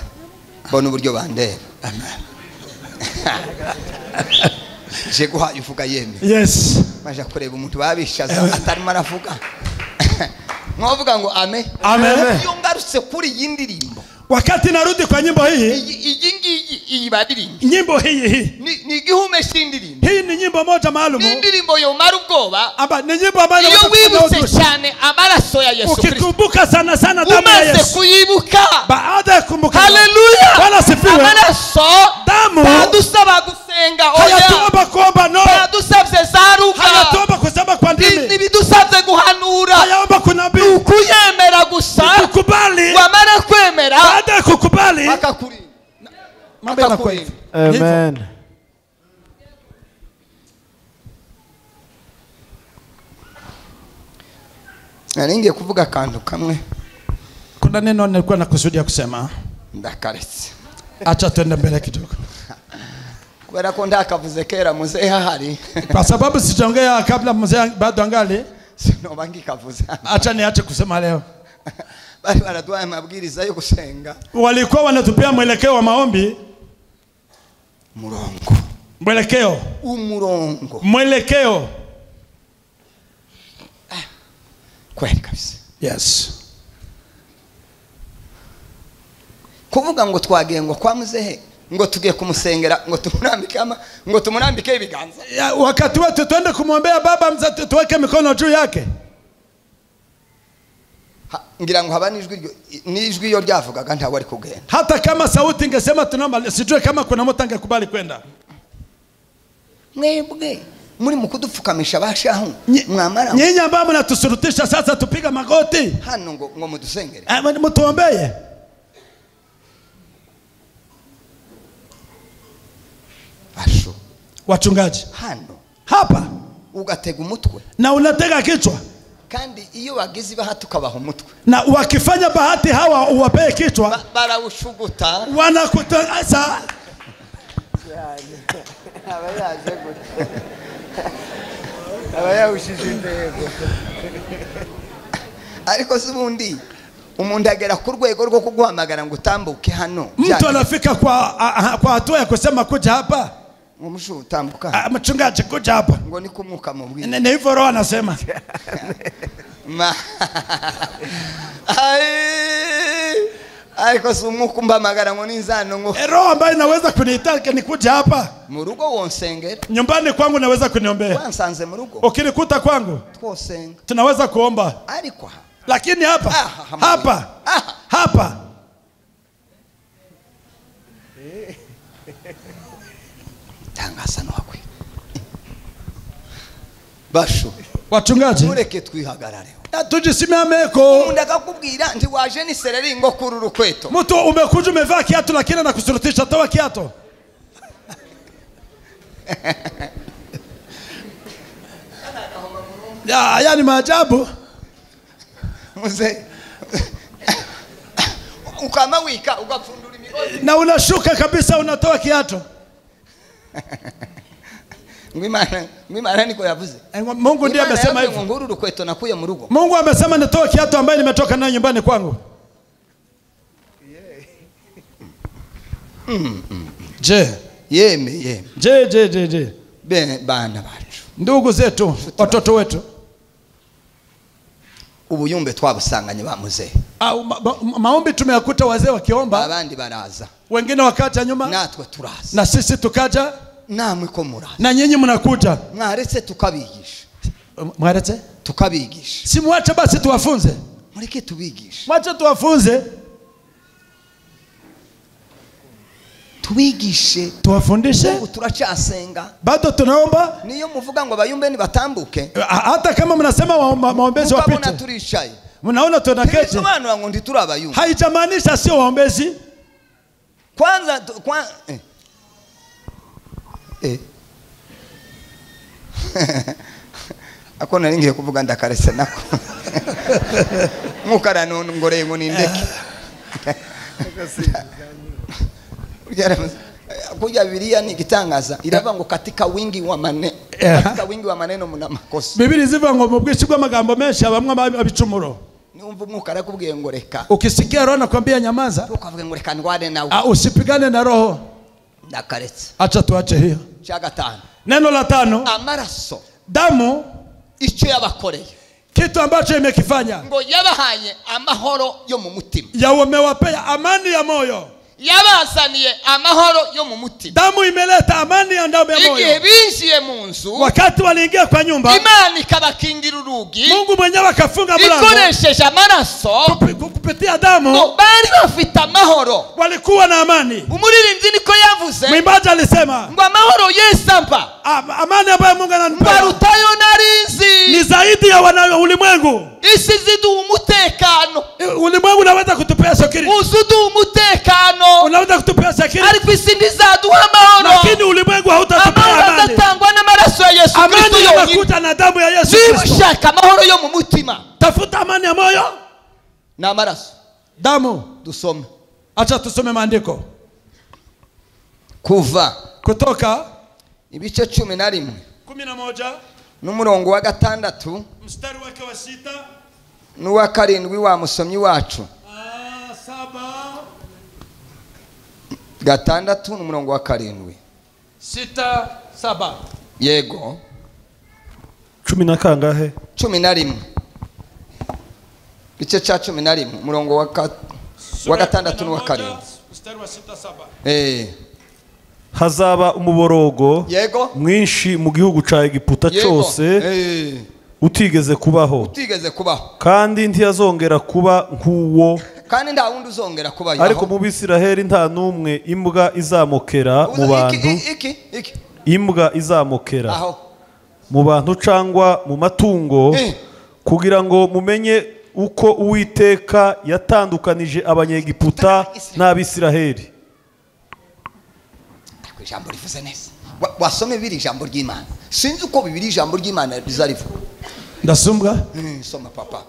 bona uburyo bandeba. Amen. Je guha ivuga yeme. Yes. Maje kureba umuntu babishaza atarimo aravuga. Mwavuga ngo amen. Amen. Iyo ngarutse kuri iyi ndirimbo. Wakati narudi kwa nyimbo hii, iyi ngiyi iyi badirimbo. Nyimbo hii hii. Ni igihume cy'indirimbo. Hii ni nyimbo moja maalum. Ni indirimbo yomara ubwoba. Aba ni nyimbo ambayo iyo wibutse cyane amaraso ya Yesu Kristo. Ukikumbuka sana sana damu ya Yesu. Umaze kuyibuka. Baada ya kumbuka. Haleluya. Bwana asifiwe. Amaraso damu badusaba gusenga oya. Hayatuomba kuomba no. Badusabye zaruka. Hayatuomba kusema kwa ndimi. Nibidusabye guhanura. Hayaomba kunabii. Ukuyemera gusa. Ukubali. Wamara kwemera. Baada ya kukubali. Akakurinda. Mambo yanakuwa hivi. Amen. Nari kuvuga akantu kamwe. Kuna neno nilikuwa nakusudia kusema. Ndakaretse. Acha tuende mbele kidogo. Kubera ko ndakavuze kera muzee hahari. Kwa sababu sijaongea kabla mzee bado angali. Sinoba ngikavuze. Acha niache kusema leo. Bari baraduha amabwiriza yo gusenga. Walikuwa wanatupea mwelekeo wa maombi. Murongo. Mwelekeo. Umurongo. Mwelekeo. Kweli kabisa. Yes. Kuvuga ngo twagiye ngo kwa muzehe ngo tugiye kumusengera ngo tumurambike ama ngo tumurambike ibiganza. Wakati wetu twende kumwombea baba mzee tuweke mikono juu yake. Ngira ngo haba nijwi nijwi iyo ryavugaga ntawe ari kugenda. Hata kama sauti ingesema tunaomba sijue kama kuna mtu angekubali kwenda. Mwebwe muri mukudupfukamisha bashaho mwamara. Nyinyi ambao mnatusurutisha sasa tupiga magoti. Hano ngo ngo mudusengere. Mtuombee. Basho. Wachungaji. Hano. Hapa ugatega umutwe. Na unatega kichwa. Kandi iyo bagize bahati ukabaha umutwe. Na wakifanya bahati hawa uwapee kichwa. Barawushuguta. Wanakuta Ariko ubundi umuntu agera ku rwego rwo kuguhamagara ngo utambuke hano. Mtu anafika kwa hatua ya kusema kuja hapa. Umushu utambuka. Mchungaji kuja hapa. Ngo ni kumuka mubwira. Ni hivyo roho anasema. Ai ariko si umwuka umpamagara ngo ninzano ngo. Roho ambayo inaweza kuniita nikuja hapa. Mu rugo wonsengera. Nyumbani kwangu naweza kuniombea. Wansanze mu rugo. Ukinikuta kwangu. Twosenga. Tunaweza kuomba. Ariko lakini hapa hapa hapa tangaza no Basho. Wachungaji. Mureke twihagarareho. Tujisimameko. Umuntu akakubwira nti waje ni sereri ngo kururu kweto. Mtu umekuja umevaa kiatu lakini anakusurutisha toa kiatu. Ya ni maajabu. Mzee. Ukama wika ukapfundura imigozi. Na unashuka kabisa unatoa kiatu. Ngwimana niko yavuze. Mungu ndiye amesema hivyo. Nguru rukweto nakuye mu rugo. Mungu amesema nitoe kiatu ambaye nimetoka nayo nyumbani kwangu. Je. Yeme yeme. Je je je je. Bana bacu. Ndugu zetu, watoto wetu. Ubuyumbe twabusanganye ba muzee. Maombi tumeyakuta wazee wakiomba. Abandi baraza. Wengine wakaja nyuma. Natwe turaza. Na sisi tukaja. Namwe ko muraza. Na nyinyi mnakuja. Mwaretse tukabigisha. Mwaretse? Tukabigisha. Si mwache basi tuwafunze. Mureke tubigishe. Mwache tuwafunze. Tubigishe. Tuwafundishe. Turacyasenga. Bado tunaomba. Niyo muvuga ngo bayumbe ni batambuke. Hata kama mnasema maombezi wapite. Mukabona turishaye. Mnaona tunaketi. Tusobanura ngo nditurabayumbe. Haijamaanisha sio waombezi. Kwanza Ako nari ngiye kuvuga ndakarese nako. Mukara nongoreye ngo nindeke. Kuja Biblia ni gitangaza iravuga ngo katika wingi wa maneno, katika wingi wa maneno muna makosa. Biblia zivuga ngo mu bwinshi bw'amagambo menshi abamwe abicumuro. Niumva umwuka arakubwiye ngo reka. Ukisikia roho anakuambia nyamaza. Ukavuga ngo reka ndwane nawe. Usipigane na roho. Ndakaretse. Acha tuache hiyo. Cha gatano. Neno la tano. Amaraso. Damu icyo yabakoreye. Kitu ambacho imekifanya. Ngo yabahaye amahoro yo mu mutima. Yawamewapea amani ya moyo. Yabazaniye amahoro yo mu mutima. Damu imeleta amani ya ndani ya moyo. Igihe binjiye mu nzu, wakati waliingia kwa nyumba, Imana ikabakingira urugi, Mungu mwenyewe akafunga mlango ikoresheje amaraso, kupitia damu. Bari bafite amahoro, walikuwa na amani. Umuririmbyi niko yavuze, mwimbaji alisema ngo amahoro Yesu ampa, amani ambayo Mungu ananipa mbarutayo narinzi, ni zaidi ya wana ulimwengu. Isi ziduha umutekano, ulimwengu unaweza kutupea security, uzuduha umutekano, unaweza kutupea security, ariko isi ntizaduha amahoro, lakini ulimwengu hautatupea amani. Amahoro atangwa n'amaraso ya Yesu Kristo yonyine. Amani inakuja na damu ya Yesu Kristo. Niba ushaka amahoro yo mu mutima, tafuta amani ya moyo na amaraso, damu. Dusome, acha tusome maandiko. Kuva, Kutoka ibice 11 11 n'umurongo wa 6 mstari wake wa 6 n'uwa 7 wa musomyi wacu. 7 6 n'umurongo wa 7 6 7. Yego. 10 na kangahe? 11. Igice cha 11 umurongo wa 6 n'uwa 7. Mstari wa 6 7. Hazaba umuborogo Yego. mwinshi mu gihugu ca Egiputa cyose utigeze kubaho, utigeze kubaho, kandi ntiyazongera kuba nkuwo, kandi nta wundi uzongera kubaho. Ariko mu Bisiraheli nta numwe imbwa izamokera mu bantu, iki imbwa izamokera aho mu bantu cangwa mu matungo, kugira ngo mumenye uko Uwiteka yatandukanije Abanyegiputa n'Abisiraheli. Ijambo rivuze neza. Wasome biri ijambo ry'Imana. Sinzi uko bibiri ijambo ry'Imana rizarivuga. Ndasumbwa? Soma papa.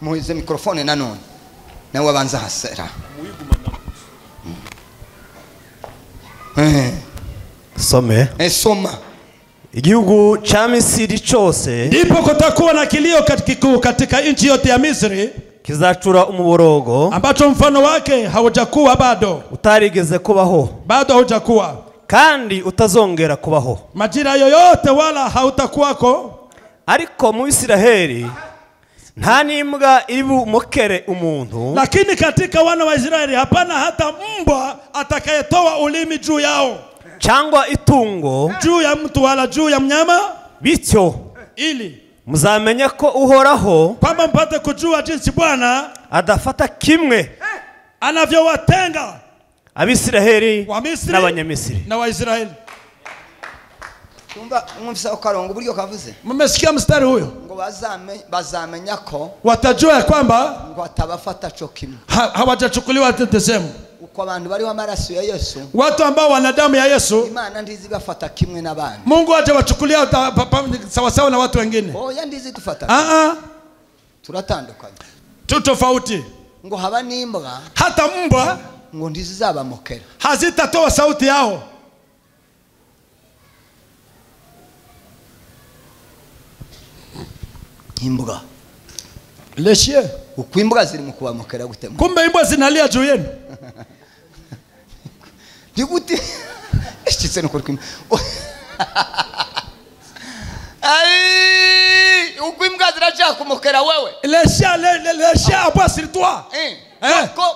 Muhize mikrofone nanone. Nawe abanza hasera. Some. Soma. Igihugu cha Misiri cyose ndipo kutakuwa na kilio kikuu katika nchi yote ya Misri, kizacura umuborogo ambacho mfano wake haujakuwa bado, utarigeze kubaho, bado haujakuwa, kandi utazongera kubaho majira yoyote, wala hautakuwako. Ariko mu Isiraheli nta n'imbwa iri bumokere umuntu, lakini katika wana wa Israeli hapana hata mbwa atakayetoa ulimi juu yao, cyangwa itungo juu ya mtu wala juu ya mnyama. Bityo ili muzamenye ko Uhoraho, kwamba mpate kujua jinsi Bwana adafata kimwe anavyowatenga Abisiraheli wa Misri n'Abanyamisiri na Waisraeli. Tumba mwumvise ukarongo uburyo kavuze. Mmesikia mstari huyo? Ngo bazamenya ko watajua kwamba ngo atabafata cyo kimwe, hawajachukuliwa sehemu. Uko abantu bari amaraso ya Yesu, watu ambao wana damu ya Yesu, Imana ndizi bafata kimwe n'abandi. Mungu hajawachukulia sawa sawa na watu wengine. Oya ndizi dufata. Turatandukanye. Tu tofauti. Ngo haba n'imbwa, hata mbwa ngo ndizi zabamokera, hazitatoa sauti yao. Imbwa. Leshie. Uko imbwa ziri mu kubamokera gute? Kumbe imbwa zinalia juu yenu. Ndiguti eshitse no kurkwima. Ai, uko imbwa ziracakumokera wewe. Leshia leshia aboie sur toi.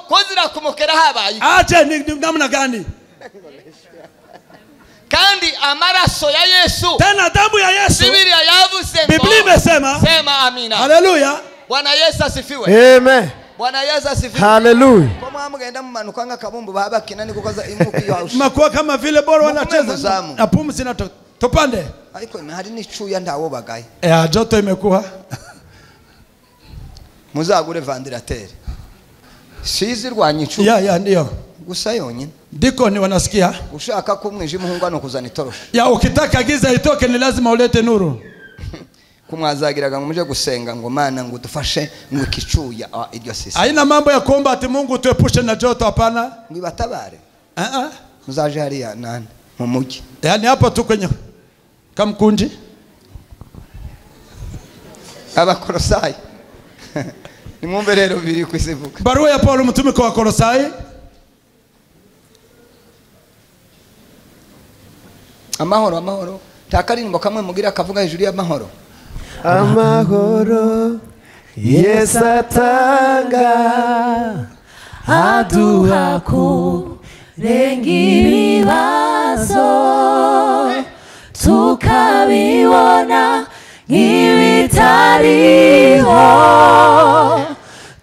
Ko zirakumokera habaye. Aje ni namna gani? Kandi amaraso ya Yesu, tena damu ya Yesu, Biblia yavuze ngo, Biblia imesema, sema amina. Haleluya. Bwana Yesu asifiwe. Amen. Bwana Yesu asifiwe. Haleluya. Koma mugenda mumanuka nk'akabumbu babakina ni kukoza imuki yausha. Makuwa kama vile bora wanacheza na pumzi na tupande. Ariko hari n'icuya ndawo bagaye. Joto imekuwa. Muzagure ventilateur. Sizi rwanya icuya. Ya ndio. Gusa yonyine. Ndiko ni wanasikia. Ushaka ko umwijima uhungwa no kuzana itoroshi. Ya ukitaka giza itoke ni lazima ulete nuru. Kumwazagiraga ngo muje gusenga ngo Mana ngo dufashe ngo ikicuya iryo sisi. Haina mambo ya kuomba ati Mungu tuepushe na joto, hapana. Ngo ibatabare. Muzaje hariya nani mu mugi. Yaani hapa tu kwenye Kamkunji. Abakolosai. Nimwumve rero biri kwisivuka. Barua ya Paulo mtume kwa Wakolosai. Amahoro amahoro. Takarimbo kamwe mugira kavuga hejuru y'amahoro. Amahoro Yesu atanga Aduha kurenga ibibazo tukabibona nk'ibitariho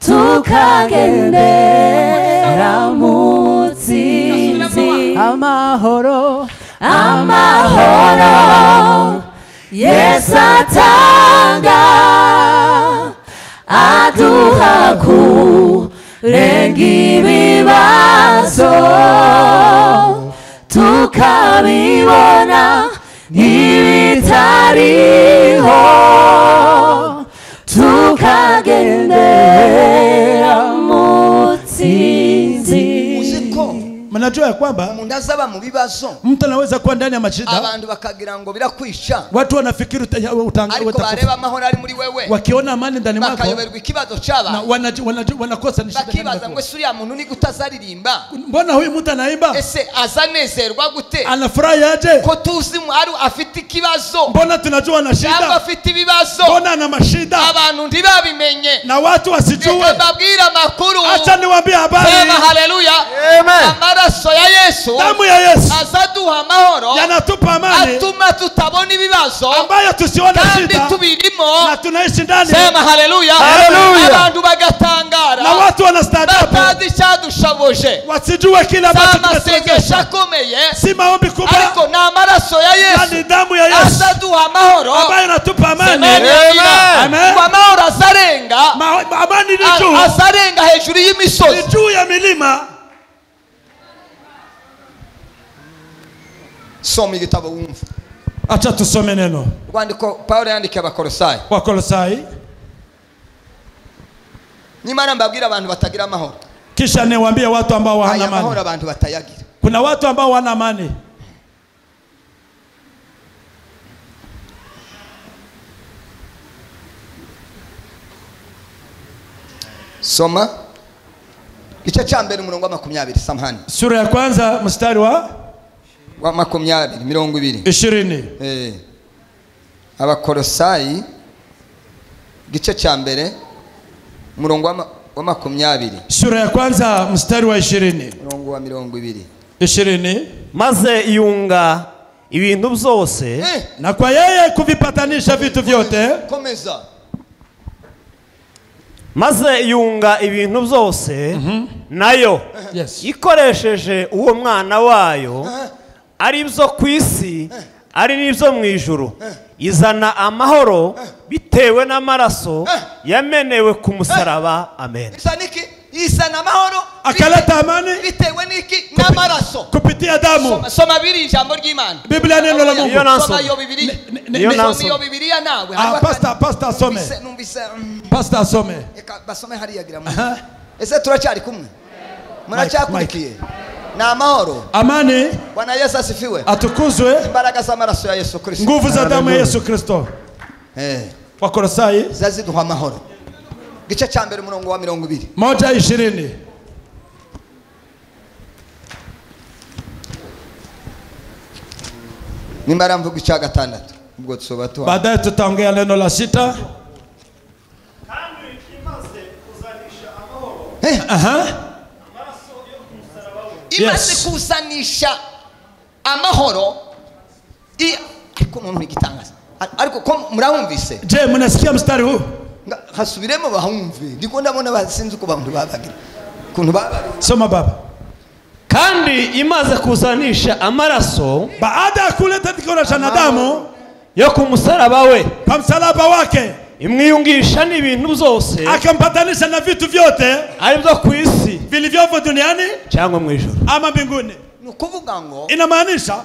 tukagendera mu nsinzi amahoro amahoro Yesu atanga aduha kurenga ibibazo tukabibona nk'ibitariho tukagendera mu nsinzi. Mnajua ya kwamba mtu anaweza kuwa ndani ya mashida, abantu bakagira ngo birakwisha, watu wanafikiri ariko bareba amahoro ari muri wewe, wakiona amani ndani mwako bakayoberwa ikibazo cyaba, wanakosa ni shida, bakibaza ngo uriya muntu ni gutazaririmba, mbona huyu mtu anaimba, ese azanezerwa gute, anafurahi aje, ko tuzi ari afite ikibazo, mbona tunajua ana shida, cyangwa afite ibibazo, mbona ana mashida, abantu ntibabimenye na watu wasijue. Mbabwira amakuru, acha niwaambie habari. Sema haleluya, amen. Amaraso ya Yesu, damu ya Yesu azaduha amahoro, yanatupa amani, atuma tutabona ibibazo ambayo tusione shida, kandi tubirimo na tunaishi ndani. Sema haleluya, haleluya. Abantu bagatangara na watu wanastaajabu, batazi icyadushoboje, wasijue kila ambacho amasengesho akomeye, si maombi kubwa, ariko ni amaraso ya Yesu, ni damu ya Yesu azaduha amahoro ambayo inatupa amani. Amen. Amahoro azarenga, amani ni juu, azarenga hejuru y'imisozi, ni juu ya milima. Soma igitabo wumva. Acha tusome neno. Rwandiko Paulo yandikiye Abakolosai. Wakolosai. Nimara mbabwira abantu batagira amahoro. Kisha niwaambie watu ambao hawana amani. Amahoro abantu batayagira. Kuna watu ambao hawana amani. Soma igice cya mbere umurongo wa 20, samahani. Sura ya kwanza mstari wa 20 20. Abakolosai igice cya mbere umurongo wa 20. Sura ya kwanza mstari wa 20. Umurongo wa 20. 20. Maze yunga ibintu byose na kwa yeye kuvipatanisha vitu vyote. Komeza. Maze yunga ibintu byose nayo ikoresheje uwo mwana wayo, ari ibyo ku isi ari n'ibyo mu ijuru, izana amahoro bitewe n'amaraso yamenewe ku musaraba. Amen. Izana amahoro, akaleta amani bitewe n'iki? N'amaraso, kupitia damu. Soma biri ijambo ry'Imana, Biblia neno la Mungu. Soma yo Biblia, soma yo Biblia nawe. Pastor asome, pastor asome, basome hariya gira mu. Ese turacyari kumwe? Muracyakurikiye? Na amahoro, amani. Bwana Yesu asifiwe, atukuzwe. Imbaraga z'amaraso ya Yesu Kristo, nguvu za damu ya Yesu Kristo. Wakolosai zaziduha amahoro. Gice cya mbere umurongo wa 20. 1:20. Nimbara mvuga icya gatandatu ubwo tusoba tu. Baadaye tutaongea neno la sita. Kandi imaze kuzanisha amahoro. Imaze kuzanisha amahoro. Ariko none igitangaza. Ariko ko murahumvise? Je, mnasikia mstari huu? Hasubiremo bahumve. Ndiko ndabona basinzi uko bantu babagira. Kuntu babagira. Soma baba. Kandi imaze kuzanisha amaraso, baada ya kuleta kikoresha na damu yo ku musaraba we, pa msalaba wake, imwiyungisha n'ibintu byose, akampatanisha na vitu vyote, ari byo ku isi, vilivyopo duniani cyangwa mu ijuru ama mbinguni. Ni ukuvuga ngo inamaanisha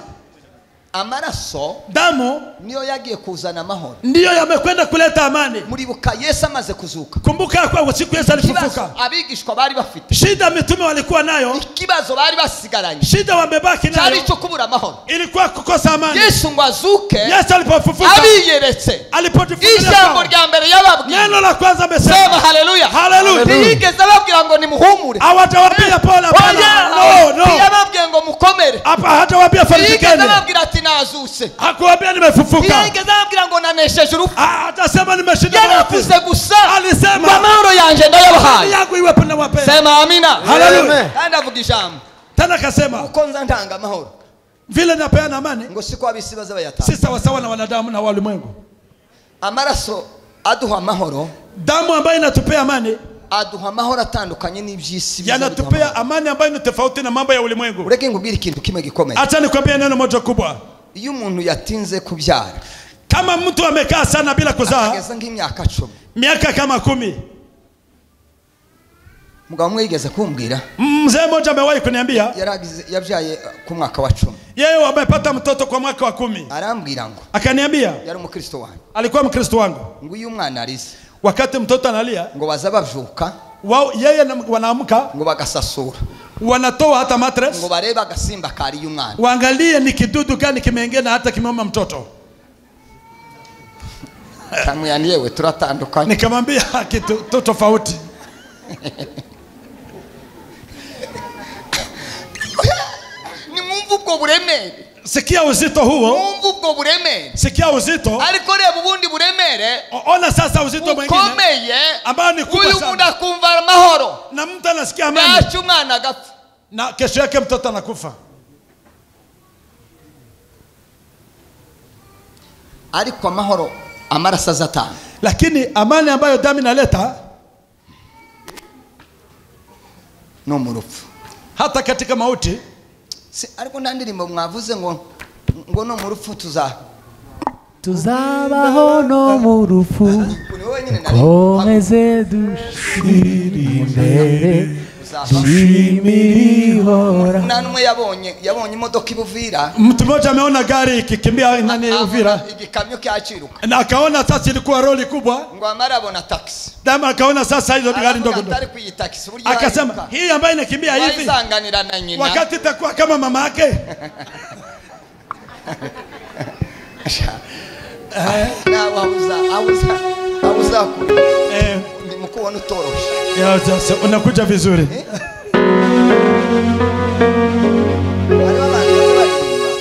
amaraso, damu niyo yagiye kuzana amahoro, ndiyo yamekwenda kuleta amani. Muribuka Yesu amaze kuzuka. Kumbuka kwa siku Yesu alifufuka, abigishwa bari bafite shida, mitume walikuwa nayo ikibazo, bari basigaranye shida, wamebaki nayo, cyari cyo kubura amahoro, ilikuwa kukosa amani. Yesu ngo azuke, Yesu alipofufuka, abiyeretse, alipotufufuka, ijambo rya mbere yababwiye, neno la kwanza amesema, sema haleluya, haleluya. Ntiyigeze ababwira ngo nimuhumure, hawatawaambia pole, hapana, no no, ntiyababwiye ngo mukomere. ibikomere. Hapa hatawaambia Ntiyigeze farijikeni. ababwira ati nazutse. Hakuwaambia nimefufuka. Ntiyigeze ababwira ngo nanesheje urupfu. Atasema nimeshinda mauti. Yaravuze gusa Alisema ngo amahoro yanjye ndayabahaye. yangu iwe nawapenda. Sema amina. Haleluya. Kandi avuga ijambo Tena akasema uko nza ntanga amahoro vile napeana amani ngo siko ab'isi baza bayatanga. si sawasawa na wanadamu na walimwengu. Amaraso aduha amahoro, Damu ambayo inatupea amani aduha amahoro atandukanye n'iby'isi biza biduha yanatupea amahoro. amani ambayo ni tofauti na mambo ya ulimwengu. Ureke nkubwire ikintu kimwe gikomeye. Acha nikwambie neno moja kubwa. Iyo umuntu yatinze kubyara Kama mtu amekaa sana bila kuzaa akageza nk'imyaka 10, miaka kama 10, mugabo umwe yigeze kumbwira, mzee mmoja amewahi kuniambia yaragize yabyaye ku mwaka wa 10, yeye amepata mtoto kwa mwaka wa 10. arambwira ngo Akaniambia yari umukristo wanjye, alikuwa mkristo wangu. ngo iyo umwana arize Wakati mtoto analia ngo baza bavyuka wao yeye wanaamka ngo bagasasura wanatoa hata mattress ngo barebe agasimba kariye umwana. waangalie ni kidudu gani kimeingia na hata kimeuma mtoto. Kamuyani yewe turatandukanye. Nikamwambia kitu tu tofauti. Nimwumve ubwo buremere. Sikia uzito huo. Mwumve ubwo buremere. Sikia uzito. Ariko reba ubundi buremere Ona sasa uzito mwingine ukomeye ambao ni kubwa uyu sana. muntu akumva amahoro Na mtu anasikia amani ntacyo umwana agapfa. na kesho yake mtoto anakufa. Ariko amahoro amaraso azatanga, Lakini amani ambayo damu inaleta no mu rupfu hata katika mauti. Si, ariko nta ndirimbo mwavuze ngo ngo no mu rupfu tuzabaho no mu rupfu ni wowe nyine nari komeze dushire imbere dushimire. Nta n'umwe yabonye imodoka ibuvira. Mtu mmoja ameona gari ikikimbia nani Uvira igikamyo cyaciruka na akaona sasa ilikuwa roli kubwa, ngo amara abona taxi. Dama akaona sasa hizo gari ndogo ndogo, atari kuyi taxi buryo akasema hii ambayo inakimbia hivi wayisanganira na nyina wakati itakuwa kama mama yake. Nawe abuza ni mukubona utoroshe. Ya sasa unakuja vizuri.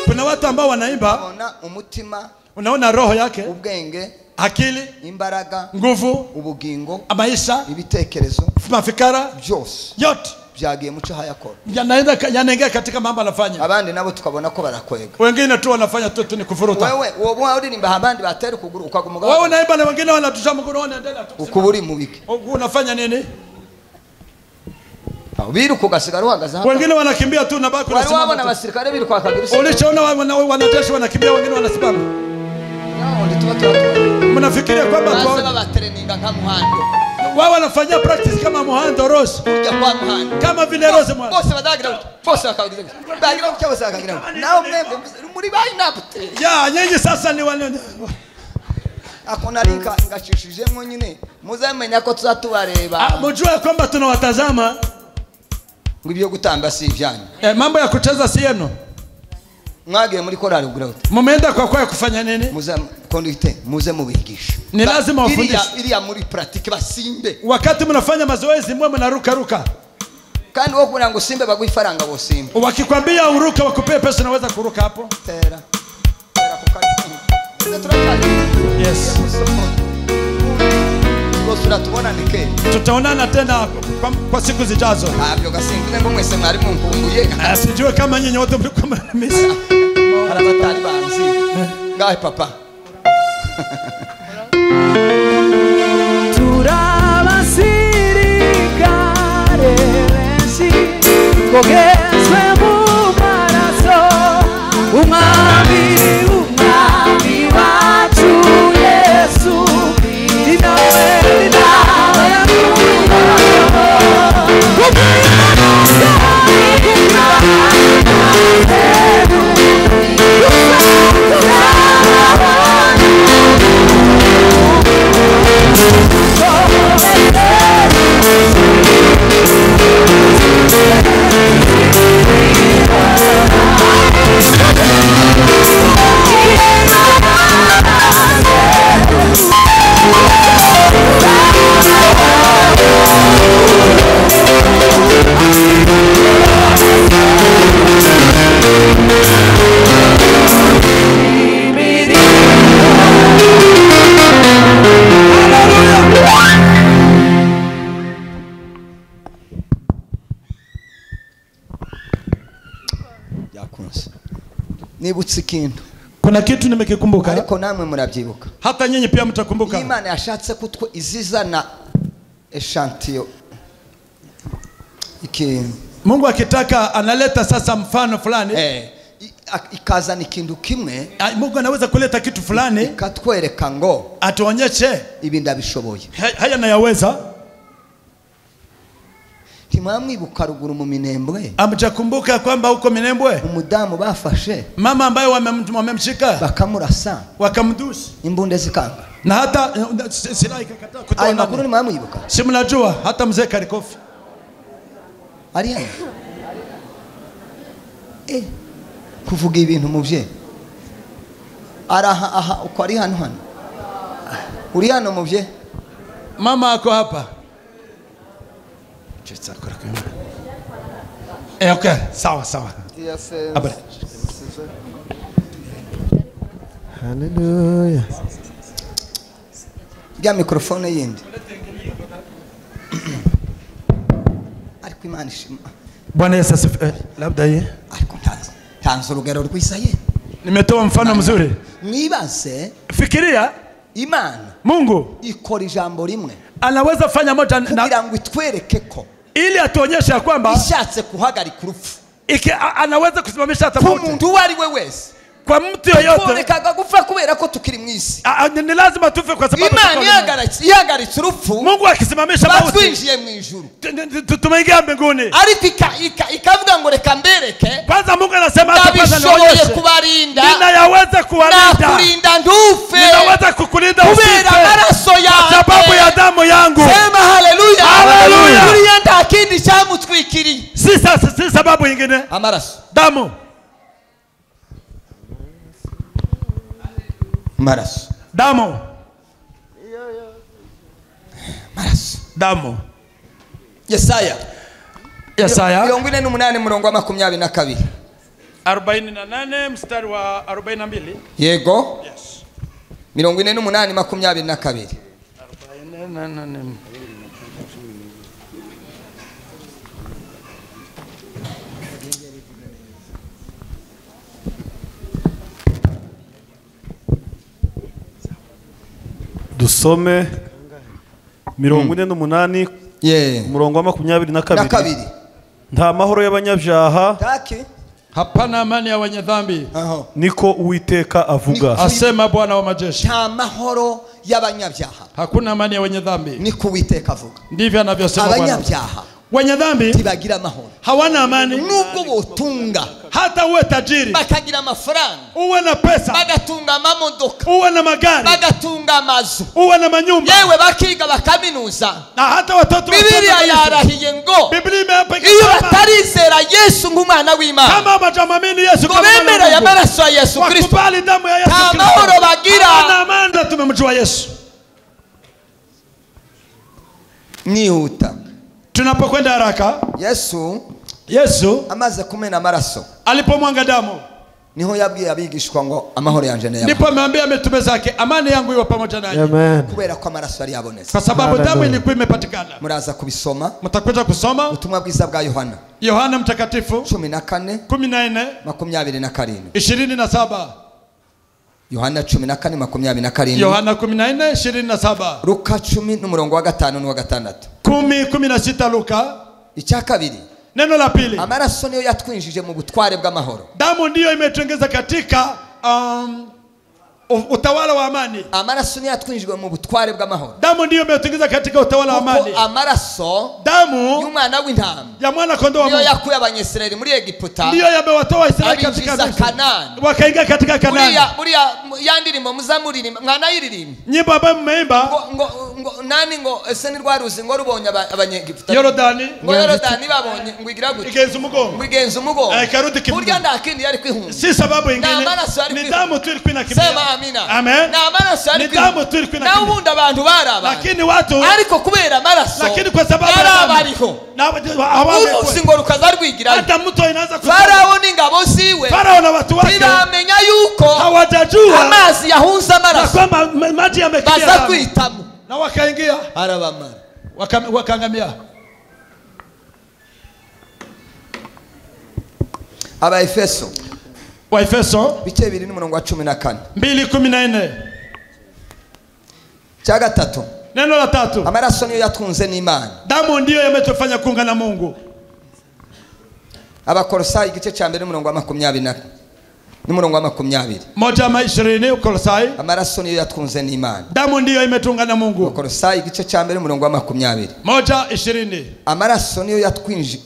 Kuna watu ambao wanaimba, umutima, unaona roho yake, ubwenge, akili, imbaraga, nguvu, ubugingo, maisha, ibitekerezo, mafikara, byose yote byagiye muco hayakora, yanaenda yanaingia katika mambo anafanya. Abandi nabo tukabona ko barakwega, wengine tu wanafanya tu ni kufuruta. Wewe wowe uririmba abandi batera ukuguru ukagumuga, wewe unaimba na wengine wanatusha mkono wanaendelea tu. Ukuburi mubiki unafanya nini? Biruka ugasigara uhagaze hapa. Wengine wanakimbia tu na baki unasimama. Wabona abasirikare biruka bakagira. Ulichoona wanajeshi wanakimbia wengine wanasimama. Mnafikiria kwamba tu batraininga nka Muhando. Wao wanafanya practice kama Muhando Rose. Kurya kwa Muhando. Kama vile Rose Muhando. Bose badagira bose bakagira. Bagira kucyo bose bakagira. Nao mwembe muri bayinapte. Ya nyinyi sasa ni wale akona linka ngashishijemo nyine muzamenya ko tuzatubareba. Mjue kwamba tunawatazama. Ngo ibyo gutamba si ibyanyu. Mambo ya kucheza si yenu. Mwagiye muri korali kugira ngo mumeenda kwa kwaya kufanya nini? Muze conduite, muze mubigisha. Ni lazima wafundishe. Iriya muri pratique basimbe. Wakati mnafanya mazoezi mwe mnaruka ruka. Kandi wowe kugira ngo simbe baguhe ifaranga bo simbe. Wakikwambia uruka wakupee pesa unaweza kuruka hapo. Tera. Tera kukati. Yes. Tutaonana tena kwa siku zijazo. Ntabyo gasinzire ngo mwese mwari munkumbuye. Sijue kama nyinyi wote mlikuwa mnamisi. Harabatari banzi. Ngahe papa. Turabasirikare benshi twogezwe mu maraso umwami umwami wacu Yesu ni nawe ni nawe Nibutse ikintu. Kuna kitu nimekikumbuka. Ariko namwe murabyibuka. Hata nyinyi pia mtakumbuka. Imana yashatse kutwe izizana echantillo. Mungu akitaka analeta sasa mfano fulani. Ikazana ikintu kimwe. Mungu anaweza kuleta kitu fulani. Ikatwereka ngo atuonyeshe ibi ndabishoboye. Haya nayaweza. Ntimwamwibuka ruguru mu Minembwe? Amjakumbuka kwamba huko Minembwe umudamu bafashe, mama ambaye wamemshika bakamurasa, wakamdusi, imbunde zikanga, na hata silaha ikakataa kutoa. Ayo makuru nimwamwibuka? Si mnajua hata mzee Karikofi ari hano. Kuvuga ibintu muvye araha aha uko ari hano hano. Uri hano muvye? Mama ako hapa. Okay, sawa sawa. Habari. Hallelujah. Ya mikrofone yindi. Ariko Imana ishima. Bwana Yesu asifiwe. Labda yeye. Ariko ntanze urugero rwiza ye. Nimetoa mfano mzuri. Mwibaze, fikiria Imana Mungu ikora ijambo rimwe. Anaweza fanya moja kugira ngo itwereke ko ili atuonyeshe kwamba ishatse kuhagarika urupfu. Anaweza kusimamisha hata mauti. Umuntu uwo ari we wese. Kwa mtu yeyote. Turekaga gupfa kubera ko tukiri mu isi. Ni lazima tufe kwa sababu Imana ihagaritse urupfu. Mungu akisimamisha mauti. Batwinjiye mu ijuru. Tumeingia mbinguni. Ariko ikavuga ngo reka mbereke. Kwanza Mungu anasema hata kwanza nionyeshe. Kubarinda. Ninayaweza kuwalinda. Nakurinda ndufe. Ninaweza kukulinda usife. Kubera amaraso yanjye. Kwa sababu ya damu yangu. Sema haleluya. Haleluya. Buriya nta kindi cyamutwikiriye. Si sababu nyingine. Amaraso. Damu. Maraso. Damu. Maraso. Damu. Yesaya. Yesaya 48 murongo wa 22. 48 mstari wa 42. Yego. Yes. 48 22. 48. Dusome 48 umurongo wa 22. Nta mahoro y'abanyabyaha, hapana amani ya wenye dhambi, niko Uwiteka avuga. Asema Bwana wa majeshi. Nta mahoro y'abanyabyaha, hakuna amani ya wenye dhambi, niko Uwiteka avuga. Ndivyo anavyosema Bwana. Abanyabyaha, wenye dhambi ntibagira amahoro, hawana amani. Nubwo botunga, hata uwe tajiri, bakagira amafaranga, uwe na pesa, bagatunga amamodoka, uwe na magari, bagatunga amazu, uwe na manyumba, yewe bakiga bakaminuza, na hata watoto. Biblia yarahiye ngo Biblia imeapa iyo batarizera Yesu nk'umwana w'Imana, kama hawajamwamini Yesu kama mwana wa amaraso ya Yesu Kristo, wakubali damu ya Yesu Kristo, amahoro bagira. Hawana amani. Tumemjua Yesu. Nihuta. Tunapokwenda haraka, Yesu amaze kumena amaraso, alipomwanga damu, niho yabwiye abigishwa ngo amahoro yanje ni yawe. Ndipo ameambia mitume zake amani yangu iwe pamoja nanyi. Amen. Kubera ko amaraso yari yabonetse, kwa sababu damu ilikuwa imepatikana. Muraza kubisoma, mtakwenda kusoma ubutumwa bwiza bwa Yohana, Yohana mtakatifu 14 14 27 27. Yohana 14 27. Yohana 14 27. Luka 10 n'umurongo wa 5 n'uwa 6. 10 16 Luka. Icya kabiri, neno la pili, amaraso niyo yatwinjije mu butware bw'amahoro. Damu ndiyo imetuongeza katika utawala wa amani. Amaraso niyo yatwinjije mu butware bw'amahoro. Damu ndiyo imetuongeza katika utawala wa amani. Amaraso, damu y'umwana w'intama, ya mwana kondoo wa Mungu, niyo yakuye Abanyisraeli muri Egiputa, ndiyo yamewatoa Israeli katika Kanaani, wakaingia katika Kanaani. Buriya ya ndirimbo muzamuririmba, mwanayiririmba, nyimbo ambayo mmeimba, ngo nani ngo ese ni rwaruzi ngo rubonye Abanyegiputa Yorodani, ngo Yorodani babonye ngo igira gute, igenza umugongo, ngo igenza umugongo, ikarudi kibuga. Burya nta kindi yari kwihunga, si sababu ingine, ni damu tu ilikuwa inakimbia. Sema amina. Amen. Na amaraso yari ni damu tu ilikuwa inakimbia. Na ubundi abantu baraba, lakini watu, ariko kubera amaraso, lakini kwa sababu yarabariho, na uruzi ngo rukaza rwigira, hata mtu inaanza kusema Farao n'ingabo ziwe, Farao na watu wake ntibamenya yuko hawajajua amazi yahunze amaraso, kwamba maji yamekimbia, baza kwitamo na wakaingia, arabamara, wakaangamia. Abaefeso Waefeso bice 2 n'umurongo wa 14. 2:14. Cya gatatu. Neno la tatu. Amaraso niyo yatunze n'Imana. Damu ndiyo yametufanya kuunga na Mungu. Abakolosai igice cya mbere n'umurongo wa 20 n'umurongo wa 20. 1:20 Kolosai. Amaraso niyo yatunze n'Imana. Damu ndiyo imetunga na Mungu. Kolosai igice cya mbere n'umurongo wa 20. 1:20. Amaraso niyo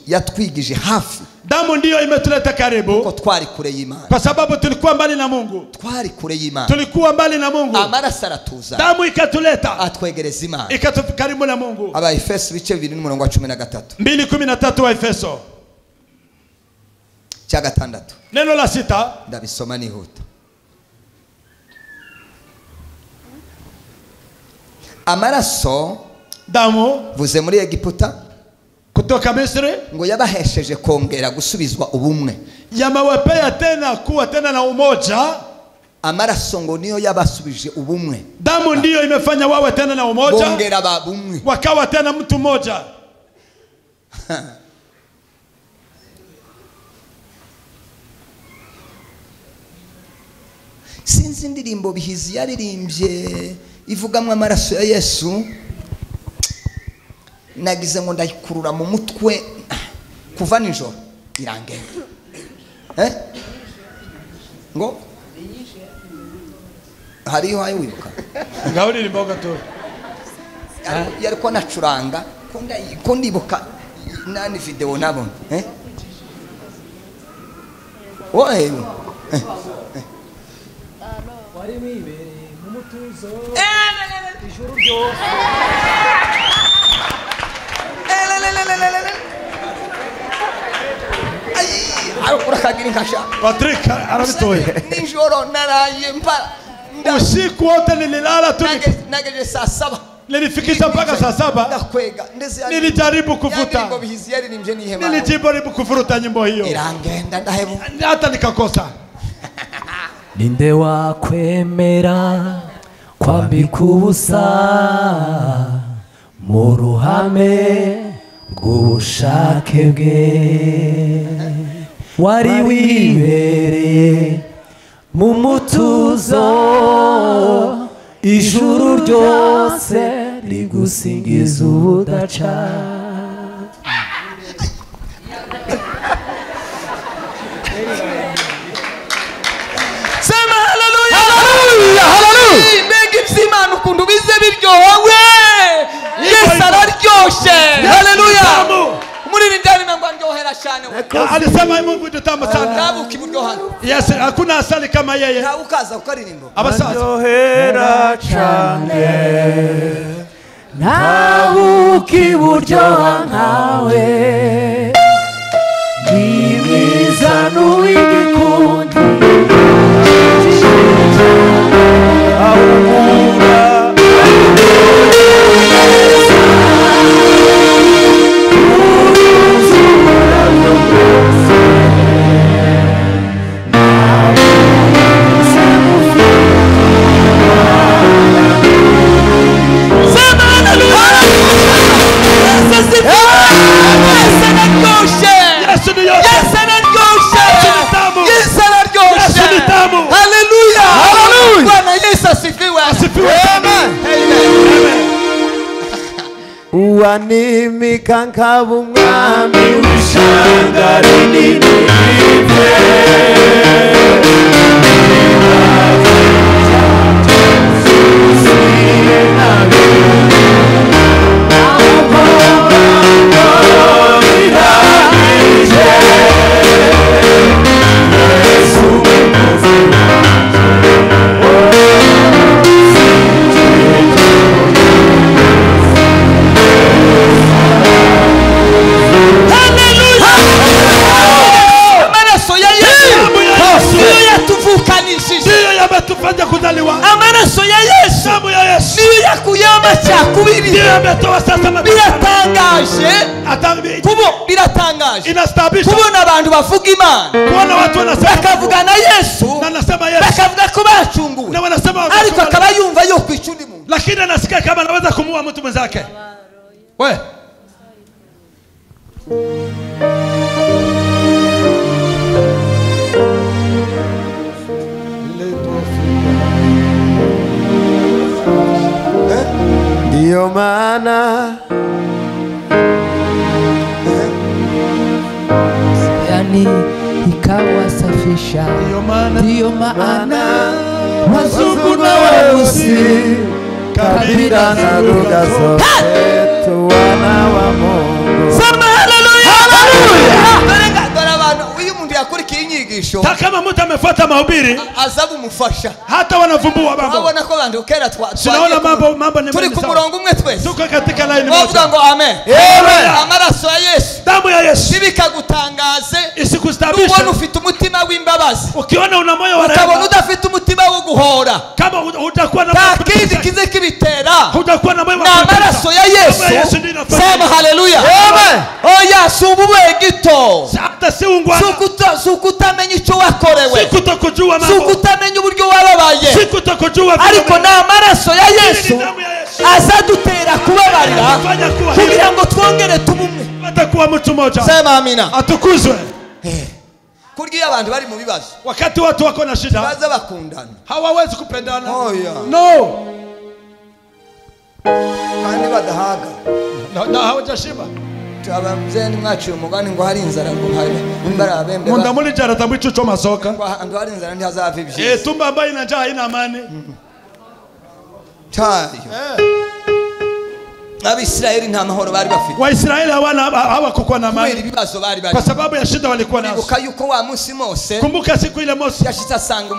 yatwigije hafi. Damu ndiyo imetuleta karibu. Kwa twari kure y'Imana. Kwa sababu tulikuwa mbali na Mungu. Twari kure y'Imana. Tulikuwa mbali na Mungu. Amaraso aratuza. Damu ikatuleta. Atwegereza Imana. Ikatu karibu na Mungu. Abaefeso bice 2 n'umurongo wa 13. 2:13 wa Efeso. Cya gatandatu. Neno la sita. Ndabisoma nihuta. Amaraso damu vuze muri Egiputa kutoka Misri ngo yabahesheje kongera gusubizwa ubumwe. Yamawapea tena kuwa tena na umoja. Amaraso ngo niyo yabasubije ubumwe. Damu ndiyo imefanya wawe tena na umoja. Bongera babumwe. Wakawa tena mtu mmoja. Sinzi indirimbo Bihizi yaririmbye ivugamwe amaraso ya Yesu, nagize ngo ndayikurura mu mutwe kuva nijoro irangenda. Ngo hariyo ayo wibuka ngaho uririmba gato yariko nacuranga ko ndibuka nani video nabona oe wari wibereye mu mutuzo ijuru ryose. Patrick arabitoye. Nijoro naraye mpara. Usiku wote nililala tu. Nageje saa 7. Nilifikisha mpaka saa 7. Ndakwega. Nilijaribu kuvuta. Nilijaribu kuvuta nyimbo hiyo. Irangenda ndahebu. Hata nikakosa. Ninde wakwemera kwambika ubusa mu ruhame rw'ubushake bwe, wari wibereye mu mutuzo ijuru ryose rigusingiza ubudaca. Sema haleluya, haleluya, haleluya. Mbega iby'Imana ukuntu bize biryohewe. Yesu araryoshe. Haleluya. Umuririmbyi ngo ndyohera cyane. Alisema Mungu ni tamu sana. Ndabuka iburyo hano. Yes, hakuna asali kama yeye. Nta ukaza ukaririmbo. Abasaza. Ndyohera cyane. Ndabuka iburyo nkawe. Ni mwiza n'uw'igikundi. Uwanimika nkaba umwami w'ishyanga rinini Amaraso ya Yesu niyo yakuyama cyakubiri. Biratangaje biratangaje kubona abantu bavuga Imana bakavuga na Yesu bakavuga ko bacunguwe, ariko akaba yumva yo kwica undi muntu, lakini anasikia kama anaweza kumuua mtu mwenzake. We Ndiyo maana yani ikawasafisha. Ndiyo maana wazungu na weusi, kabila na lugha zote, tu wana wa Mungu. Sema haleluya. Haleluya. Dore abantu uyu muntu yakurikiye inyigisho, kama mtu amefuata mahubiri azabu mufasha, hata wanavumbua mambo. Abona ko bantu kera tunaona mambo ni turi ku murongo umwe twese, tuko katika line moja. Bavuga ngo amen. Amen. Amaraso ya Yesu, damu ya Yesu ibikagutangaze, isikustaabishe. Ubona ufite umutima w'imbabazi, ukiona una moyo wa rehema, ukabona udafite umutima wo guhora, kama utakuwa na kindi kize kibitera, utakuwa na moyo wa amaraso ya Yesu. Sema haleluya. Amen. Oya subuwe gito, hata si ungwana, sukutamenya icyo wakorewe, sikutokujua mambo, sukutamenya uburyo wababaye, sikutokujua, ariko na amaraso ya Yesu azadutera kubabarira kugira ngo twongere tubumwe, batakuwa mtu mmoja. Sema amina. Atukuzwe. Kurya abantu bari mu bibazo, wakati watu wako na shida, baza bakundana, hawawezi kupendana. Oh yeah. No. Kandi badahaga na hawajashiba. Abamzeni mwaciye umugani ngo hari inzara ngo hari imbara abembe. Munda muri jara tamwicho choma soka. Ngo hantu hari inzara ntihazava ibyiza. Tumba ambayo ina njaa haina amani. Tayo. Abisirayeli nta mahoro bari bafite. Waisraeli hawana hawakuwa na amani. Kubera ibibazo bari bari. Kwa sababu ya shida walikuwa nazo. Kumbuka yuko wa munsi Mose. Kumbuka siku ile Mose yashitse asanga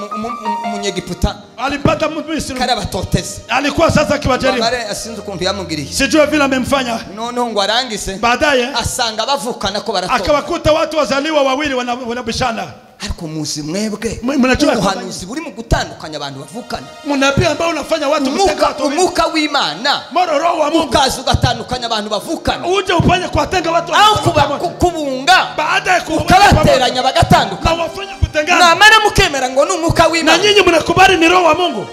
umunyegiputa. Alipata Misri. Karabatoteza. Alikuwa sasa akiwajaribu. Mare asinze ukuntu yamugiriye. Sijui vile amemfanya. Noneho ngo arangize. Baadaye asanga bavukana ko baratora. Akawakuta watu wazaliwa wawili wanabishana. Ariko muzi mwebwe ubuhanuzi buri mu gutandukanya abantu bavukana. Munabii ambao unafanya watu kutenga watu. Umwuka w'Imana roho wa Mungu ukaza ugatandukanya abantu bavukana. Uje ufanye kuwatenga watu. Aho kubunga baada ya kubateranya bagatandukana. Na wafanye kutengana. Na mara mukemera ngo ni umwuka w'Imana. Na nyinyi mnakubali ni roho wa Mungu.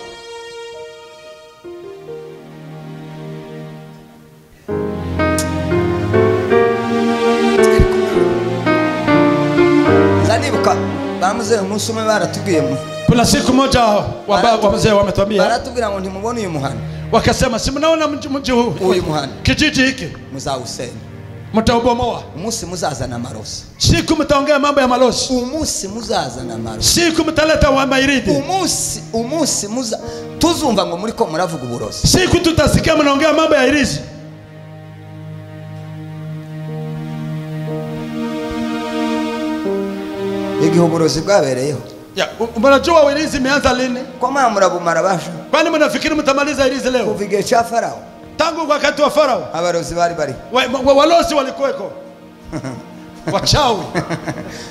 Zanibuka bamuze umunsi umwe baratubwiye mu. Kuna siku moja wazee wametuambia. Baratubwira ngo ntimubone uyu muhana. Wakasema si mnaona mji huu. Uyu muhana. Kijiji hiki muzawusenya. Mtaubomoa. Umunsi muzazana amarozi. Siku mtaongea mambo ya malozi. Umunsi muzazana amarozi. Siku mtaleta wa mairidi. Umunsi muza tuzumva ngo muri ko muravuga uburozi. Siku tutasikia mnaongea mambo ya irizi. Igihe uburozi bwabereyeho. Ya, mnajua irizi imeanza lini? Kwa maana murabumara basha. Kwani mnafikiri mtamaliza irizi leo? Kuva igihe cha Farao. Tangu wakati wa Farao abarozi bari bari. Walozi walikuweko. Wachawi.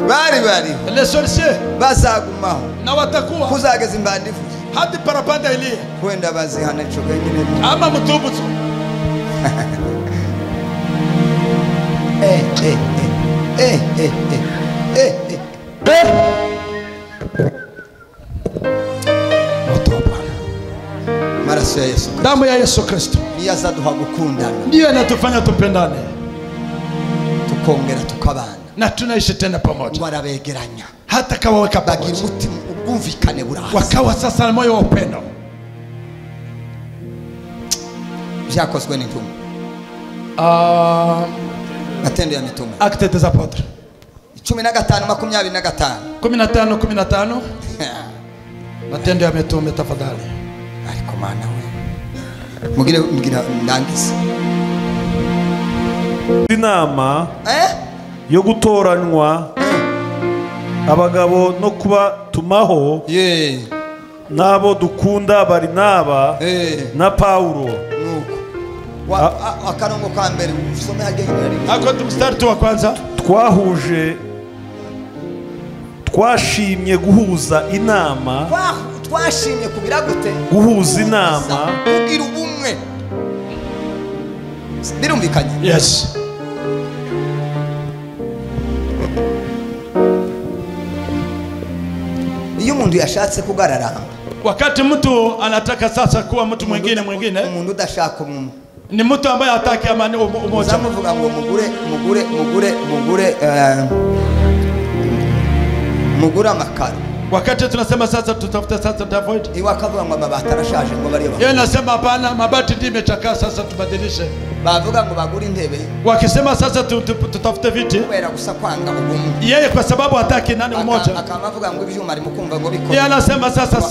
Bari bari. Les sorciers bazagumaho. Na watakuwa. Kuzageza imbandifu. Hadi parapanda ilie. Kwenda bazihana ico nyine. Ama mtubu. Moto wa Bwana. Maraso ya Yesu Kristo. Damu ya Yesu Kristo niyo azaduha gukundana, ndiyo inatufanya tupendane, tukongera tukabana na tunaishi tena pamoja. Ngo arabegeranya hata kawaweka pamoja, bagira umutima ubwumvikane buraza, wakawa sasa na moyo wa upendo. Byakozwe n'intumwa. Matendo ya Mitume, Actes des Apôtres 15:25. 15:15. Matendo ya Mitume tafadhali. Ariko mana we mugire mugira ndangize inama yo gutoranywa abagabo no kubatumaho nabo dukunda Barinaba na Paulo. Nuko akarongo ka mbere usome hajye nyine ako tumstari tu wa kwanza. Twahuje twashimye guhuza inama, twashimye kugira gute? Guhuza inama, kugira ubumwe. Birumvikanye? Yes. Iyo umuntu yashatse kugararamba, wakati mtu anataka sasa kuwa mtu mwingine umuntu udashaka umwe ni mtu ambaye hataki amani umoja. Uzamuvuga ngo mugure mugure mugure mugure mugure amakaro. Wakati tunasema sasa tutafute sasa typhoid, iwakavuga ngo amabati arashaje ngo bariyo. Yeye anasema hapana, mabati ndio imechakaa, sasa tubadilishe. Bavuga ngo bagure intebe. Wakisema sasa tutafute viti. Kubera gusa kwanga ubumwe. Yeye kwa sababu hataki nani umoja. Akamavuga ngo ibyuma ari mukumva ngo bikora. Yeye anasema sasa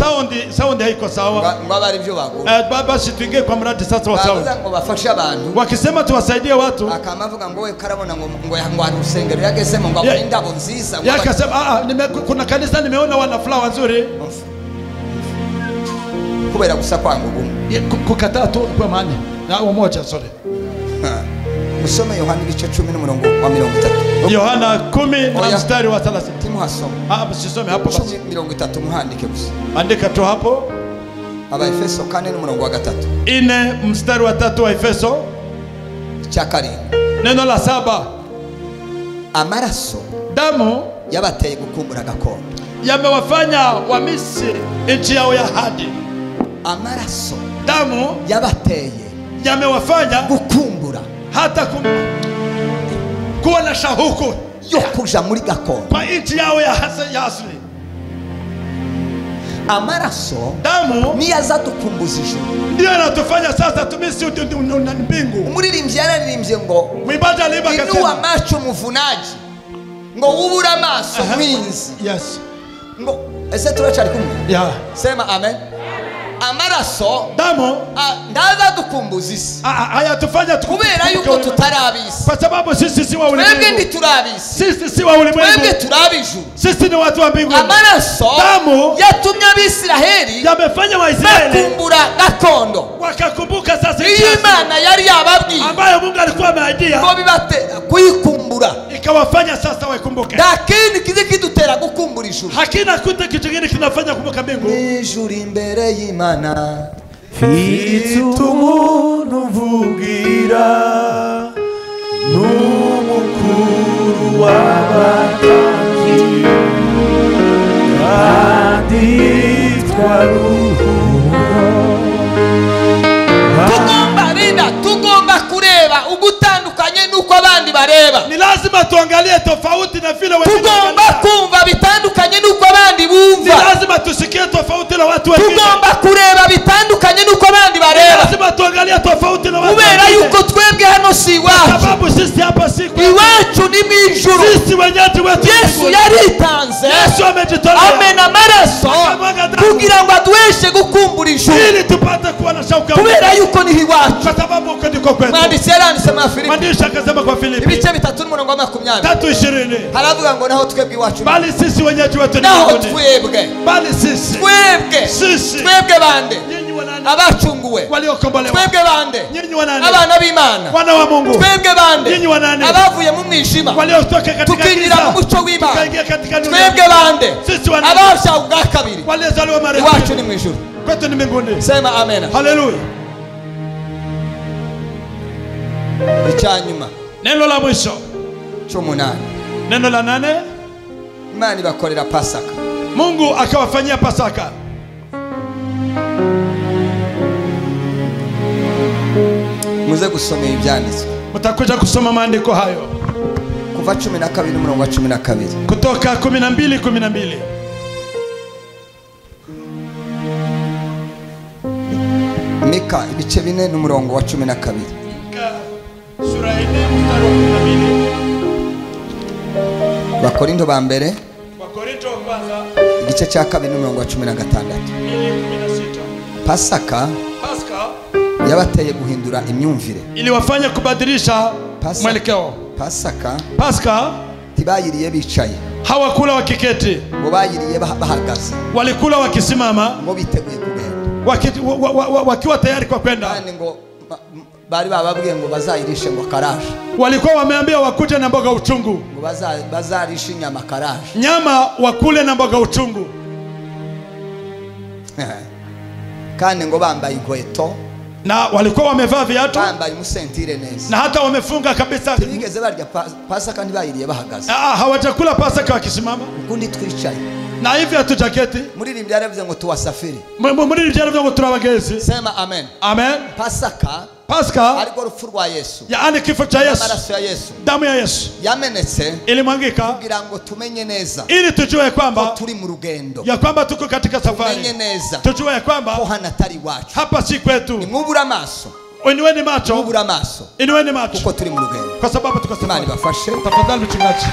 sound haiko sawa. Ngo abari byo bagura. Basi tuingie kwa mradi sasa wa sound. Bavuga ngo bafashe abantu. Wakisema tuwasaidie watu. Akamavuga ngo we karabona ngo ngo arusengero yagezemo ngo abone indabo nziza. Yeye akasema kuna kanisa nimeona wana flower nzuri. Kubera gusa kwanga ubumwe. Kukataa tu kwa maana na umoja sorry. Musome Yohana ibice 10 n'umurongo wa 30. Yohana 10 na mstari wa 30. Timuhasome. Msisome hapo basi. 30 muhandike gusa. Andika tu hapo. Aba Efeso 4 n'umurongo wa 3. 4 mstari wa 3 wa Efeso. Cya karindwi. Neno la 7. Amaraso, damu yabateye gukumbura gakondo. Yamewafanya wamisi nchi yao ya ahadi. Amaraso, damu yabateye yamewafanya gukumbura hata kuwa na shauku yo kuja muri gakondo kwa nchi yao ya asili. Amaraso, damu niyo azadukumbuza ijuru. Ndiyo inatufanya sasa tumisi mbingu. Umuririmbyi yararirimbye ngo mwimbaji aliimba akasema, inua macho muvunaji ngo ubura amaso mwinzi. Yes. Ngo ese turacari kumwe? Yeah. Sema amen. Amaraso, damu ndazadukumbuza isi. Hayatufanya kubera yuko tutarabisi. Kwa sababu sisi si wa ulimwengu. Twebwe ntiturabisi. Sisi si wa ulimwengu. Twebwe turabijuru. Sisi ni watu wa mbinguni. Amaraso, damu yatumye Abisiraheli yamefanya Waisraeli bakumbura gakondo. Wakakumbuka sasa iyo Imana yari yababwiye ambayo Mungu alikuwa ameahidia ngo bibate kuyikumbura, ikawafanya sasa waikumbuke. Lakini kizi kidutera gukumbura ijuru. Hakina kitu kingine kinafanya kumbuka mbingu. Ijuru imbere y'Imana mfite umuntu mvugira n'umukuru w'abatambyi kandi yitwa Ruhundo. Tugomba rinda, tugomba kureba ugutandukanye nuko abandi bareba. Ni lazima tuangalie tofauti na vile wengine. Tugomba kumva bitandukanye nuko abandi bumva. Ni lazima tusikie tofauti na watu wengine. Tugomba kureba bitandukanye nuko abandi bareba. Ni lazima tuangalie tofauti na watu wengine. Kubera yuko twebwe hano si iwacu. Sababu sisi hapa si kwetu. Iwacu ni mu ijuru. Sisi wenyeji wetu. Yesu yaritanze. Yesu amejitolea. Amena amaraso kugira ngo aduheshe gukumbura ijuru. Ili tupate kuwa na shauku. Kubera yuko ni iwacu. Kwa sababu huko ndiko kwetu. Mwanditsi yaranditse muri Filipi. Mwandishi akasema kwa Filipi. Ibice 3 n'umurongo wa 20. 3:20. Haravuga ngo naho twebwe iwacu. Bali sisi wenyeji wetu ni naho mbinguni. twebwe. Bali sisi. Twebwe. Sisi. Twebwe bande. Nyinyi wanani? Abacunguwe. Waliokombolewa. Twebwe bande. Nyinyi wanani? Abana b'Imana. Wana wa Mungu. Twebwe bande. Nyinyi wanani? Abavuye mu mwijima. Waliotoka katika tukinjira giza. mu mucyo w'Imana. Tukaingia katika nuru. Twebwe bande. Sisi wanani? Ababyawe ubwa kabiri. Waliozaliwa mara ya pili. Iwacu ni mu ijuru. Kwetu ni mbinguni. Sema amen. Haleluya. Icyanyuma. Neno la mwisho. 8. Neno la 8. Imana ibakorera Pasaka. Mungu akawafanyia Pasaka. Muze gusoma ibyanditswe. Mtakuja kusoma maandiko hayo. Kuva 12 umurongo wa 12. Kutoka 12:12. Mika ibice 4 n'umurongo wa 12. Mika sura 4 mstari wa 12. Bakorinto ba mbere. Wakorinto wa kwanza igice cya 2 n'umurongo wa 16. 2:16. Pasaka yabateye guhindura imyumvire. Iliwafanya kubadilisha mwelekeo. Pasaka tibayiriye bicaye. Hawakula wakiketi. Ngo bayiriye bahagaze. Walikula wakisimama. Ngo biteguye kugenda. Wakiwa tayari kwa kwenda. Kandi ngo bari bababwiye ngo bazayirishe ngo karaje. Walikuwa wameambia wakuje na mboga uchungu. Ngo bazarishe inyama karaje. Nyama wakule na mboga uchungu. Kandi ngo bambaye inkweto. Na walikuwa wamevaa viatu. Bambaye umusentire neza. Na hata wamefunga kabisa. Ntibigeze barya Pasaka ntibayiriye bahagaze. Hawajakula Pasaka wakisimama. Ukundi twicaye. Na hivi hatujaketi. Muririmbyi yaravuze ngo tuwasafiri. Muririmbyi yaravuze ngo turabagezi. Sema amen. Amen. Pasaka ariko rupfu rwa Yesu, yaani kifo cha Yesu, amaraso ya Yesu, damu ya Yesu yamenetse ilimwangika kugira ngo tumenye neza ili tujue kwamba turi mu rugendo, ya kwamba tuko katika safari, tumenye neza tujue kwamba ko hano atari iwacu. Hapa si kwetu. Nimwubure amaso, inueni macho, mwubure amaso, inueni macho, kuko turi mu rugendo, kwa sababu tuko safari. Imana ibafashe. Tafadhali mchungaji.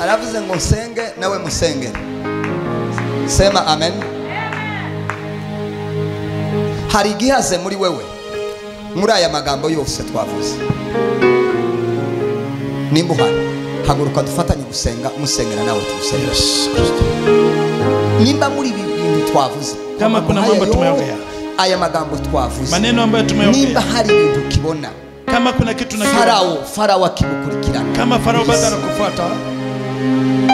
Aravuze ngo nsenge nawe musenge. Sema amen. Hari igihaze muri wewe muri aya magambo yose twavuze. Nimba uhari haguruka dufatanye gusenga, musengera nawe tumusenge. Yesu Kristo. Nimba muri ibi bintu twavuze, kama kuna mambo tumeongea, aya magambo twavuze, maneno ambayo tumeongea, nimba hari ibintu ukibona, kama kuna kitu nakiona, Farao akigukurikirana, kama Farao bado anakufuata,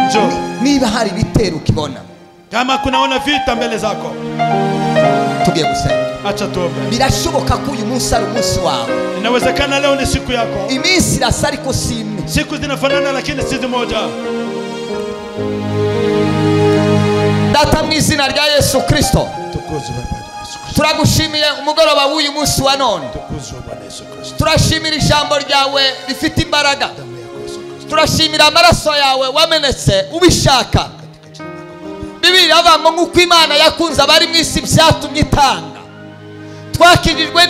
njoo. Niba hari bitero ukibona, kama kunaona vita mbele zako, tugiye gusenga. Acha tuombe. Birashoboka ko uyu munsi ari umunsi wawe. Inawezekana leo ni siku yako. Iminsi irasa ariko si imwe. Siku zinafanana lakini si moja. Data mu izina rya Yesu Kristo, turagushimiye umugoroba w'uyu munsi wa none. Turashimira ijambo ryawe rifite imbaraga. Turashimira amaraso yawe wamenetse ubishaka. Bibiliya iravuga ngo nk'uko Imana yakunze abari mu isi byatumye itanga. Twakirijwe